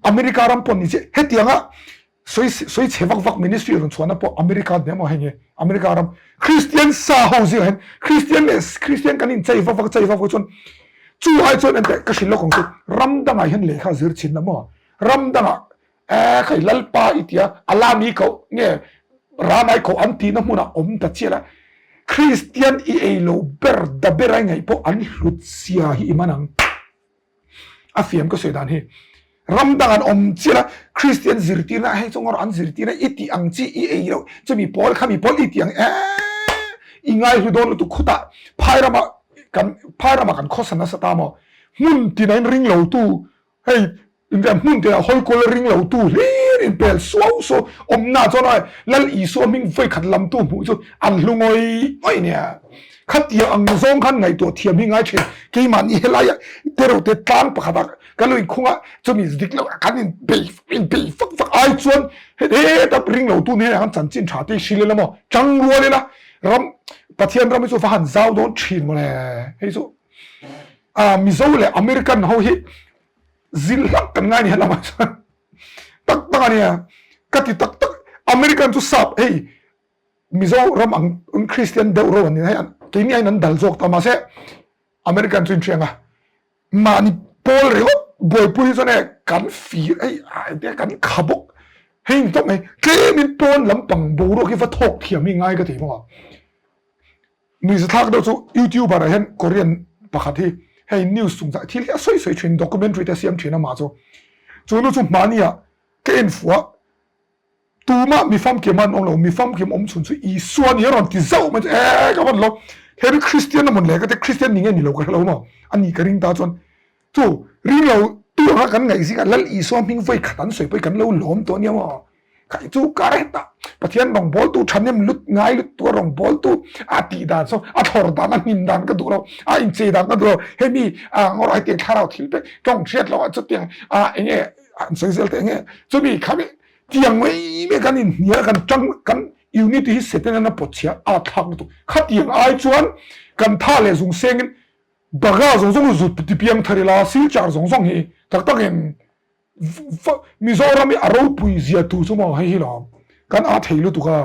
America ram pawh ni se hetianga Sawi sawi chhe vak vak ministry rawn chhuahna pawh America nia maw hei nge America ram Christian sa ho zingah hian Christian leh Christian kan inchei vak vak chei vak vak chuan chu ai chuan enteh ka hrilh lawk ang chu ram dangah hian lehkha zir chhin la maw ram dangah eh khai Lalpa i tia a la mi koh nge Ramai koh an tihna hmunah awm ta chiah la Christian i ei lo ber da ber ai ngaih pawh an hlut zia hi i man ang. A fiam ka sawi dan hi ram dang an awm chiah a, Kristian zirtirna hei chu ngawr an zirtirna i tih ang chi i ei loh chumi pawl khami pawl i tih ang eeh i ngaihlu dawn lutuk khutah phai rama kan phai rama kan khawsa nasa ta maw hmun tina in ring lo tu hei inriam hmun tina hawi kual ring lo tu hlir in pel suau suau awmna chuan awi Lal Isua hming vawikhat lam tu hmuh chu an hlu ngawih ngawih nia. Khatiang ang zawng khan ngaihtuah thiam hi ngai thin. Keimahni helaia tereuhte tlang pakhatah ka lo inkhung a, chumi dik loh kan inbei inbei vak vak ai chuan heta ring lo tu hnenah khan chanchin tha te hrilh ila maw, tang rual ila ram Pathian ram hi chu va han zau dawn thin mawle. Hei chu ah Mizo leh American ho hi zilh hlak kan ngai ni helamah chuan tak tak a nia ka ti tak tak American chu sap hei Mizo ram ang un Kristian deuh ro an ni hei keini aiin an dal zawk ta mahse American chu inhriang a mahni pawl ringawt buaipui hi chuan e kan fir hei tia kan kha bawk hei ni tawp mai tlemin pawn lampang boruak hi va thawk thiam hi ngai ka ti bawk a nuihzathlak deuh chu youtuber ah hian Korean pakhat hi hei news chungchang thil hi a sawi sawi thin documentary te a siam thin amah chu chu nu chu mahni ah ka en fuh a. Tumah mi famkim an awm lo, mi famkim awm chhun chu Isua ni a rawn ti zauh mai chu ee ka van lo, he mi Kristian a mawn le ka ti Kristian ni nge ni lo ka hre lo maw, a ni ka ring ta chuan chu ring lo tu anga kan ngaih zingah Lal Isua hming vawi khat an sawi pawh hi kan lo lawm tawh nia maw, kha chu ka re ta Pathian rawngbawltu thahnem lut ngai lut tu a rawngbawltu a tih dan saw a thlawr dan a hnim dan ka duh lo, a inchei dan ka duh lo, hemi a ngawrh hetiang thlarau thil pek tawng hriat loh ah chutiang a enge an sawi zel teh nge chumi khami Tiang mai mai kan inhnial kan tang kan unity hi Satan an a pawt chhia a thlak lutuk. Khatiang ai chuan kan tha leh zung sengin Baga zawng zawng zut ti piang thar ila Silchar zawng zawng hi tak takin Mizoram hi a ropui zia tu chu maw hei hi lawm kan a thei lutuk a.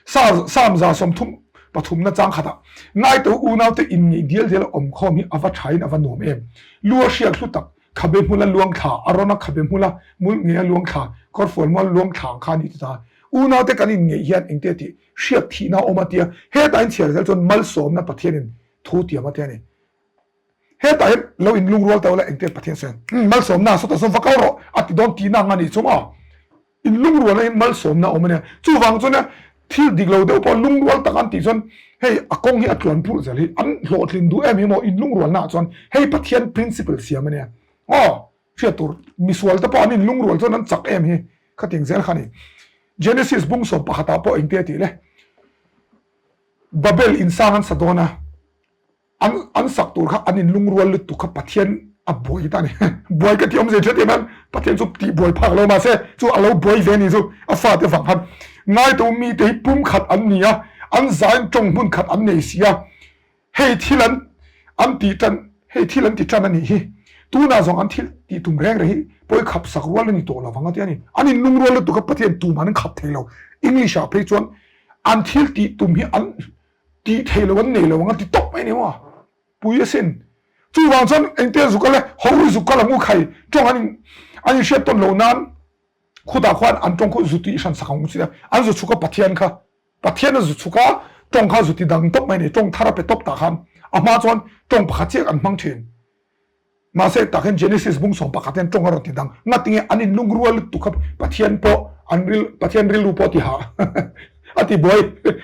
Sam 33 na chang khatah Ngaito unaute inngeih dial dial a awm khawm hi a va thain a va nuam em. Lu a hriat hlu tak, khabe hmula luang thla, a rawn a khabe hmula mul ngei a luang thla, kawrfual mual luang thla ang kha a ni ti ta. Unaute kan inngeih hian engte tih hriat thihna a awm a tia, hetah inchhiar zel chuan malsawmna Pathianin thu tiam a tia a ni. Hetah hian lo in lungrual ta ula engte Pathian sawi ang? Malsawmna sawtah sawn va kal rawh a ti dawn tihna ang a nih chu maw? In lungrualna hi malsawmna a awm a nia. Chuvang chuan nia thil dik lo deuh pawh lungrual tak an tih chuan hei a kawng hi a tluan purh zel hi an hlawhtlin duh em hi maw in lungrualna ah chuan hei Pathian principle siam a nia. Aw hriat tur misual te pawh an in lungrual chuan an chak em hi khatiang zel kha a ni. Genesis bung sawm pakhat ah pawh engte a tih le? Babel insang an sa dawn a. An an sak tur kha an in lungrual lutuk kha Pathian a buai ta a ni. Buai ka tih awm zia hriat em hian Pathian chu tih buai phak lo mahse chu a lo buai ve a ni chu a fate vang khan ngaitu mite hi pum khat an ni a, an zain tawng hmun khat an nei si a, hei thil an an tih tan hei thil an ti tan a nih hi tunah zawng an thil tih tum reng reng hi pawi khap sak rual a ni tawh lo vang a ti a ni. An in lungrual lutuk kha Pathian tumah an khap thei lo. English ah phei chuan an thil tih tum hi an Tih thei lo an nei lo ang a ti tawp mai ni maw? Pui asin. Chuvang chuan engtia zuk kal e, ho ri zuk kal ang u khai tawng an in an in hriat tawn lo nan khutah khuan an tawng khu zu tih hran sak ang u chi a, an zu chhuk a Pathian kha Pathian a zu chhuk a tawng kha zu ti dang tawp mai ni tawng thar a pe tawp tah khan a hma chuan tawng pakhat chiah an hmang thin. Mahse tah hian Genesis bung 11 hian tawng a rawn ti dang. Ngatinge an in lungrual lutuk kha Pathian pawh an ril Pathian rilru pawh a ti ha a ti buai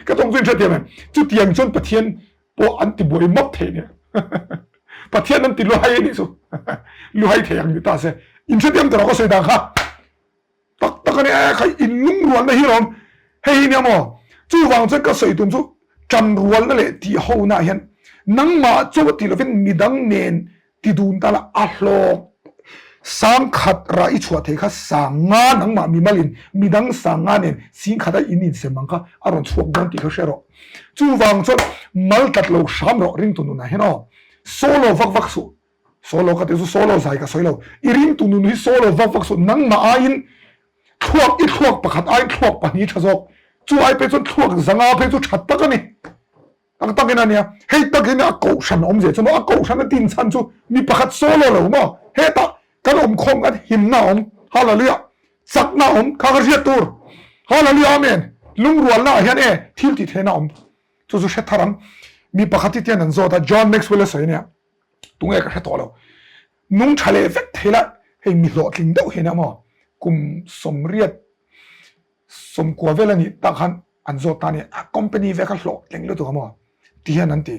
ka tawng chu in hrethiam em? Chutiang chuan Pathian pawh an ti buai mawp thei nia. Pathian an ti luhai a nih chu. Luhai thei ang ni ta se. In hrethiam tawh rawh ka sawi dan kha. Tak tak a ni e, khai in lungrualna hi lawm hei hi nia maw? Chuvang chuan ka sawi tum chu tanrualna leh tihhona ah hian nangmah chaw ti lovin midang nen ti dun ta la a hlawk sangkhat rah i chhuah thei kha sanga nangmah mimalin midang sanga nen singkhat a in insem ang kha a rawn chhuak dawn tih kha hre rawh. Chuvang chuan mal tlat lo hram rawh ringtu nunah hian aw solo vak vak suh. Solo ka ti chu solo zai ka sawi lo. I ringtu nun hi solo vak vak suh nangmah aiin. Thluak i thluak pakhat aiin thluak pahnih tha zawk. Chu ai phei chuan thluak zanga phei chu tha tak a ni. Tak takin a nia. Hei takin a kohhran awm zia chu maw? A kohhran a din chhan chu mi pakhat solo lo maw? Hetah kan awm khawm kan himna a awm. Hallelujah! Chakna a awm. Kha ka hriat tur. Hallelujah! Amen! Lungrualna ah hian e thil tih theihna a awm. Chu chu hre thar ang. Mi pakhat hi tian an zawt a, John Maxwell a sawi a nia. Tunge ka hre tawh lo. Nung tha leh vek thei la, hei mi hlawhtling deuh hi ania maw? Kum 80 90 vel a nih tak khan an zawt ta a ni, a company vek a hlawhtling lutuk a maw? Ti hian an ti.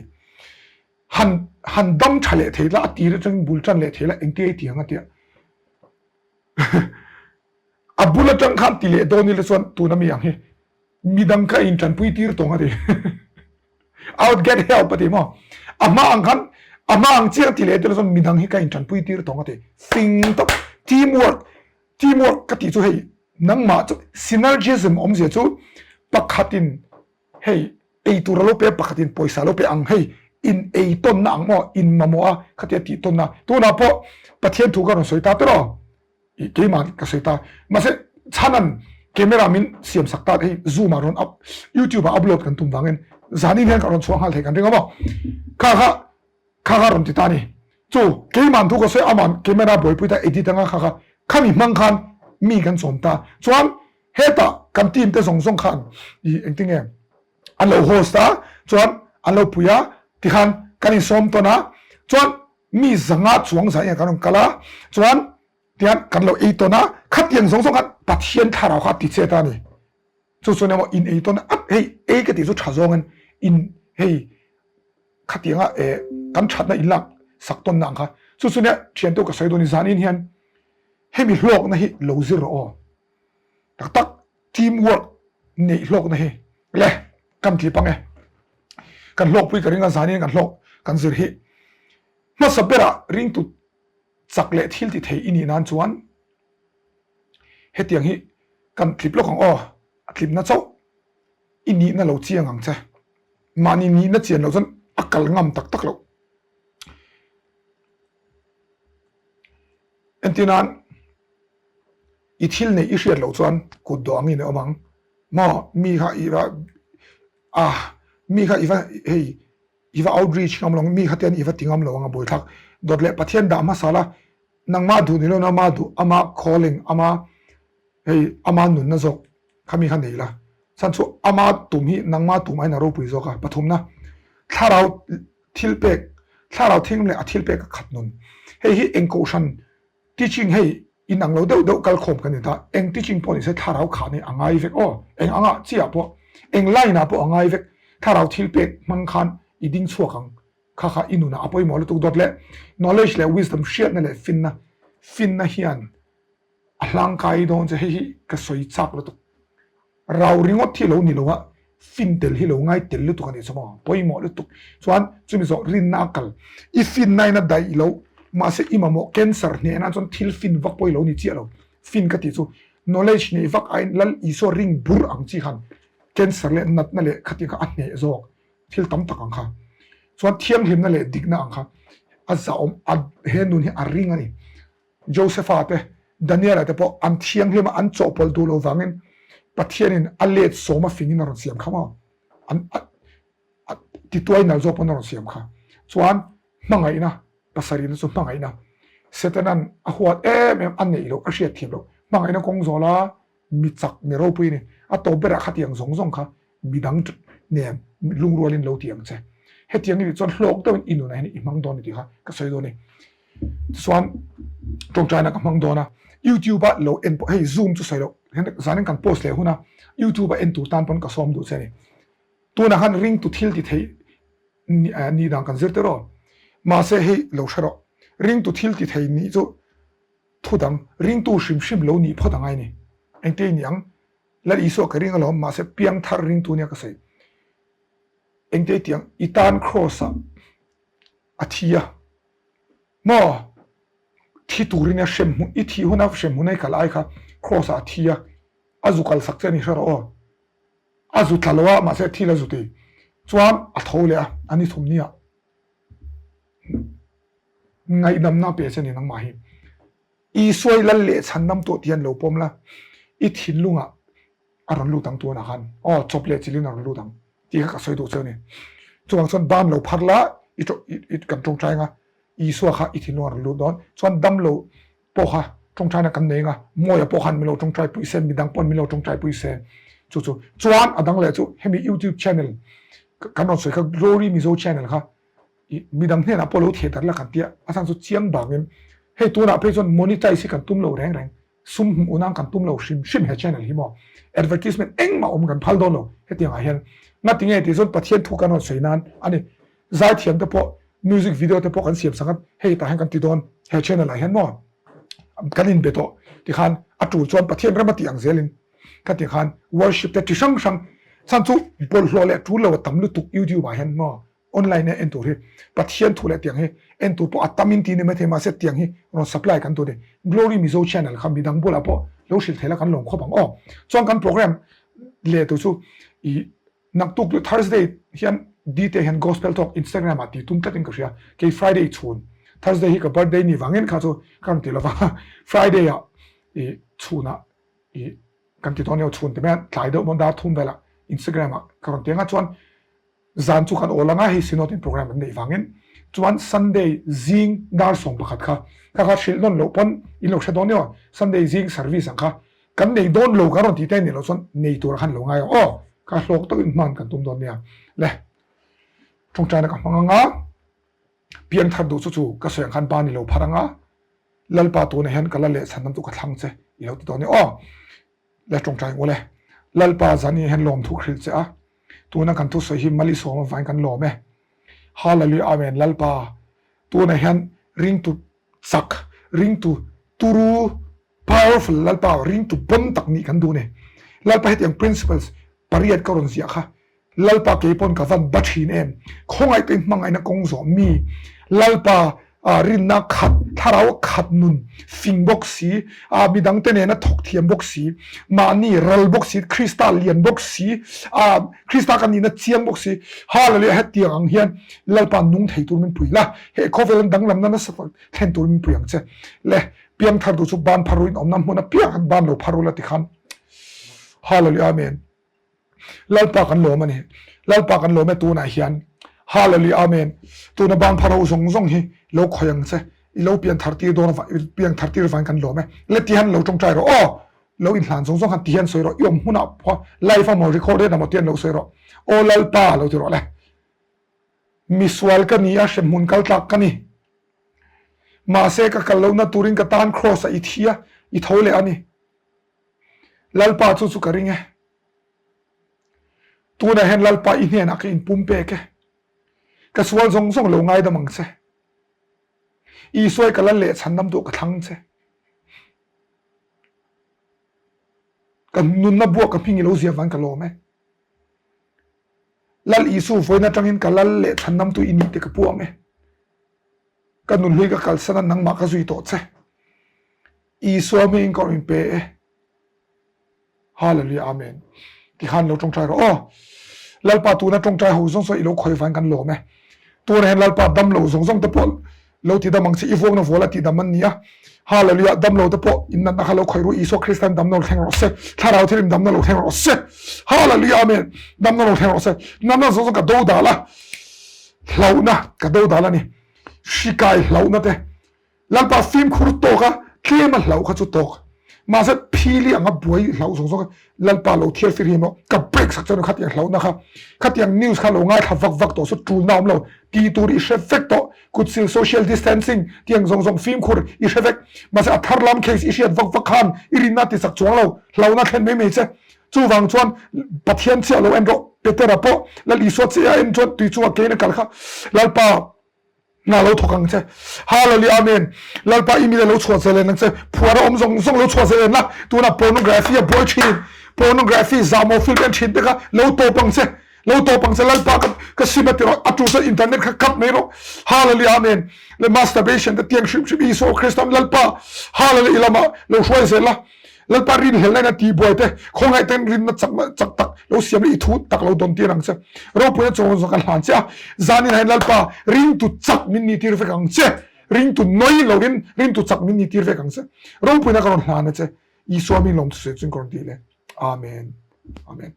Han han dam tha leh thei la, a tir atangin bul tan leh thei la, engtia i ti ang a tia. A bul atang khan ti leh dawn ila chuan tuna mi ang hi midang kha in tanpui tir tawng a ti. I would get help a ti maw? A hma ang khan a hma ang chiang ti leh tel chuan midang hi ka in tanpui tir tawng a ti. Fing tawp team work team work ka tih chu hei nangmah chu synergism awmzia chu pakhatin hei ei tur a lo pe a pakhatin pawisa a lo pe ang hei in ei tawnna ang maw in mamawh a khatia tih tawnna tunah pawh Pathian thu ka rawn sawi ta tawh rawh. Keimah ka sawi ta. Mahse chhanan camera min siam sak ta hei zoom ah rawn up youtube ah upload kan tum vangin zanin hian ka rawn chhuah nghal thei kan ring a maw. Kha kha kha kha rawn ti ta a ni. Chu keimah thu ka sawi aman camera buaipui ta edit anga kha kha khami hmang khan mi kan chawm ta. Chuan hetah kan team te zawng zawng khan i engtinge an lo host a chuan an lo pui a tikhan kan insawm tawn a chuan Mi zanga chuang zah hian kan rawn kal a, chuan tihian kan lo ei tawn a, khatiang zawng zawng khan Pathian thlarau kha a ti chet a ni. Chu chuan emaw in ei tawn a, hei ei ka tih chu tha zawngin in hei khatianga eh kan thatna in lak sak tawnna ang kha. Chu chu nia thiantu ka sawi dawn ni zanin hian hemi hlawkna hi lo zir rawh aw. Tak tak team work neih hlawkna hi le kan tlip ang e. Kan hlawkpui ka ring a zanin kan hlawk kan zir hi hmasa berah ringtu chak leh thil ti thei i nih nan chuan hetiang hi kan tlip lawk ang aw a tlipna chauh i nihna lo chiang ang che mahni nihna chian loh chuan a kal ngam tak tak loh. Entir nan I thil neih i hriat loh chuan kut dawh angin i awm ang. Maw mi kha i va a mi kha i va hei i va outreach ngam lo ang, mi kha te i va ti ngam lo ang a buaithlak. Dawt leh Pathian dah hmasa la, nangmah duh ni lo na ama duh, ama calling, ama hei ama nunna zawk kha mi kha nei la. Chhan chu ama tum hi nangmah tum aiin a ropui zawk a. Pathumna, thlarau thil pek, thlarau thing leh a thil pek a khat nun. Hei hi eng kohhran Teaching hei in ang lo deuh deuh kal khawm kan ni ta, eng teaching pawh ni se thlarau khah nih a ngai vek aw, eng angah chiah pawh, eng line ah pawh a ngai vek, thlarau thil pek hmang khan i ding chhuak ang, kha kha i nunah a pawimawh lutuk dawt leh knowledge leh wisdom hriatna leh finna, finna hian a hlangkai dawn che hei hi ka sawi chak lutuk. Rau ringawt hi lo ni lo a, fin tel hi lo ngai tel lutuk a nih chu maw? Pawimawh lutuk. Chuan chumi zawh rinna a kal. I finna in a daih lo, mahse i mamawh cancer hneh nan chuan thil fin vak pawh i lo ni chiah lo. Fin ka tih chu knowledge neih vak aiin Lal Isua ring bur ang chi khan cancer leh natna leh khatiang kha a hneh zawk thil tam tak ang kha. Chuan thianghlimna leh dikna ang kha a zahawm a he nun hi a ring a ni. Josepha te, Daniela te pawh an thianghlim a, an chawhpawlh duh loh vangin Pathianin a let sawm a fingin a rawn siam kha maw? An a tituai nal zawk pawn a rawn siam kha. Chuan hmangaihna, pasarihna chu hmangaihna. Setanan a huat em em, a neih loh, a hriat thiam loh. Hmangaihna kawng zawl a, mi chak, mi ropui a ni. A tawp berah khatiang zawng zawng kha midang nen lungrualin lo ti ang che. Hetiang i nih chuan hlawk deuhin i nunah hian i hmang dawn a ni tih kha ka sawi dawn a ni. Tichuan tawngtaina ka hmang dawn a, YouTube a lo en pawh hei zoom chu sawi loh zanin kan post leh hun a, YouTube a en tur tan pawn ka sawm duh che a ni. Tunah khan ringtu thil ti thei nih dan kan zir tawh rawh. Mahse hei lo hre rawh, ringtu thil ti thei nih chu thu dang, ringtu hrim hrim lo nih phawt angai a ni. Engtia i nih ang? Lal Isua ka ring alawm, mahse piangthar ringtu nia ka sawi. Engtia i tih ang? I tan kraws ah a thi a, maw? Thi turin a hrem hmun, i thih huna hrem hmun a i kal ai kha kraws ah a thi a, a zu kal sak che a ni hre rawh aw. A zu tla lo a, mahse thil a zu ti. Chuan a tho leh a, a ni thum nia. Ngaihdamna pe che ni nangmah hi. Isua i lal leh chhan nam tawh tih an lo pawm la. I thinlungah a rawn lut ang tunah khan aw chawp leh chilhin a rawn lut ang tih kha ka sawi duh che a ni. Chuvang chuan ban lo phar la i i kan tawngtai anga Isua kha i thinlung a rawn lut dawn chuan dam lo pawh kha tawngtaina kan nei anga Mawia pawh khan min lo tawngtai pui se midang pawhin min lo tawngtai pui se chu chu chuan a dang leh chu hemi youtube channel kan rawn sawi kha Glory Mizo channel kha I midang hnenah pawh lo theh darh la kan tia, a chhan chu chiang bangin hei tunah phei chuan monetize hi kan tum lo reng reng, sum hmuh nan kan tum lo hrim hrim he channel hi maw, advertisement engmah awm kan phal dawn lo hetiang ah hian ngati nge tih chuan Pathian thu kan rawn sawi nan a ni, zaithiam te pawh music video te pawh kan siam sak a hei tah hian kan ti dawn he channel ah hian maw kan inbe tawh tikhan a tul chuan Pathian ram a tih ang zelin ka ti khan worship te chi hrang hrang chhan chu bawlhhlawh leh tul lo a tam lutuk youtube ah hian maw. Online a en tur hi Pathian thu leh tiang hi en tur pawh a tam in ti ni maithei mahse tiang hi rawn supply kan tur ni. Glory Mizo channel kha midang bulah pawh lo hrilh theih la kan lawm khawp ang aw. Chuan kan program leh tur chu i naktuk leh Thursday hian Dite hian Gospel Talk Instagram ah ti tum tlat in ka hria. Kei Friday chhun Thursday hi ka birthday ni vangin kha chu ka rawn ti lova Friday ah i chhunah i kan ti dawn nia chhun ti mai a tlai deuh maw dar thum velah Instagram ah ka rawn ti anga chuan Zan chu kan awl anga hei Synod in program an neih vangin chuan Sunday zing dar 11 kha kha kha hrilh nawn loh pawn in lo hre dawn emaw Sunday zing service ang kha kan nei dawn lo kan rawn tih te a nih loh chuan nei tur khan lo ngai ang aw kha hlawk takin hman kan tum dawn nia le tawngtaina ka hmang anga piangthar duh chu chu ka sawi ang khan pa ni lo phar anga Lalpa tunah hian ka la leh chhan lam chu ka thlang che i lo ti dawn nia aw. Le tawngtai ngawlh e. Lalpa zan hian lawmthu hrilh che a, tuna kan thusawi hi Malisawm avangin kan lawm e. Hallelujah Amen Lalpa tunah hian ringtu chak, ringtu turu, powerful Lalpa ringtu bon tak nih kan duh ni. Lalpa hetiang principles pariat ka rawn ziah kha Lalpa kei pawn ka van ba thin em? Khawngaih te hmangaihna kawng zawh mi Lalpa rinna khat, thlarau khat nun fing bawk si, midang te nena thawk thiam bawk si, mahni ral bawk si, Krista lian bawk si, Krista kan nihna chiang bawk si, Hallelujah hetiang ang hian Lalpa nung thei tur min pui la, he khawvel an danglamna nasa tak thlen tur min pui ang che. Le piangthar duh chu ban phar ruin awmna hmun apiang an ban lo phar ula tikhan Hallelujah Amen. Lalpa kan lawm a ni. Lalpa kan lawm e tunah hian. Hallelujah Amen. Tuna ban phar ho zawng zawng hi lo khawih ang che. I lo pian thar tir dawn avang, piang thar tir avangin kan lawm e. Le ti hian lo tawngtai rawh aw. Lo inhlan zawng zawng khan ti hian sawi rawh. I awm hmunah pawh live amaw recorded amaw ti hian lo sawi rawh. Aw Lalpa lo ti rawh le. Misual ka ni a, hremhmun kal tlak ka ni. Mahse ka kal lohna turin ka tan cross ah i thi a, i tho leh a ni. Lalpa chu chu ka ring e. Tunah hian Lalpa i hnenah ka inpum pek e. Ka sual zawng zawng lo ngaidam ang che. Isua i ka lal leh chhandam duh ka thlang che. Ka nunna buak ka hming i lo ziah vang ka lawm e. Lal Isu vawiin atangin ka lal leh chhandamtu i nih te ka puang e. Ka nunhlui ka kalsan a nangmah ka zui tawh che. Isua hmingin ka rawn inpe e. Hallelujah Amen. Tikhan lo tawngtai rawh aw. Lalpa tuna tawngtai ho zawng zawng i lo khawi vain kan lawm e. Tunah hian Lalpa dam lo zawng zawng te pawh lo ti dam ang che i vuakna vual a tih dam an ni a. Hallelujah dam lo te pawh in natna kha lo khawi ru Isua Kristan damna lo thleng rawh se. Thlarau thilim damna lo thleng rawh se. Hallelujah Amen. Damna lo thleng rawh se. Natna zawng zawng ka do dal a. Hlauhna ka do dal a ni. Hrikai hlauhna te Lalpa fimkhur tawk a, tlem a hlauh kha chu tawk. Mahse phili anga buai hlauh zawng zawng Lalpa lo thiar fir hi maw ka break sak chuan khatiang hlauhna kha khatiang news kha lo ngaithla vak vak tawh chu tulna awm lo ti tur i hre vek tawh kutsil social distancing tiang zawng zawng fimkhur i hre vek mahse a thar lam case i hriat vak vak khan i rinna ti sak chuang lo hlauhna thlen mai mai che chuvang chuan Pathian chiah lo en rawh Petera pawh Lal Isua chiah a en chuan tui chungah kein a kal kha Lalpa Hna lo thawk ang che. Hallelujah Amen. Lalpa i mile lo chhuah zel en ang che. Phuar a awm zawng zawng lo chhuah zel en la. Tunah pornography a buai thin. Pornography zahmawh film en thin te kha lo tawp ang che. Lo tawp ang che Lalpa ka ka sim a ti rawh. A tu chuan internet kha cut mai rawh. Hallelujah Amen. Le masturbation te tiang hrim hrim Isua Krista Lalpa Hallelujah i lamah lo hruai zel la. Lalpa rinhlelna in a tih buai te, khawngaih ten rinna chak chak tak lo siam leh i thu tak lo dawn tir ang che. Ropuina chawn zawk an hlan che a, zanin ah hian Lalpa ringtu chak min ni tir vek ang che, ringtu nawi lo in ringtu chak min ni tir vek ang che. Ropuina ka rawn hlan a che. Isua min lawm thusawi chung ka rawn ti le. Amen. Amen.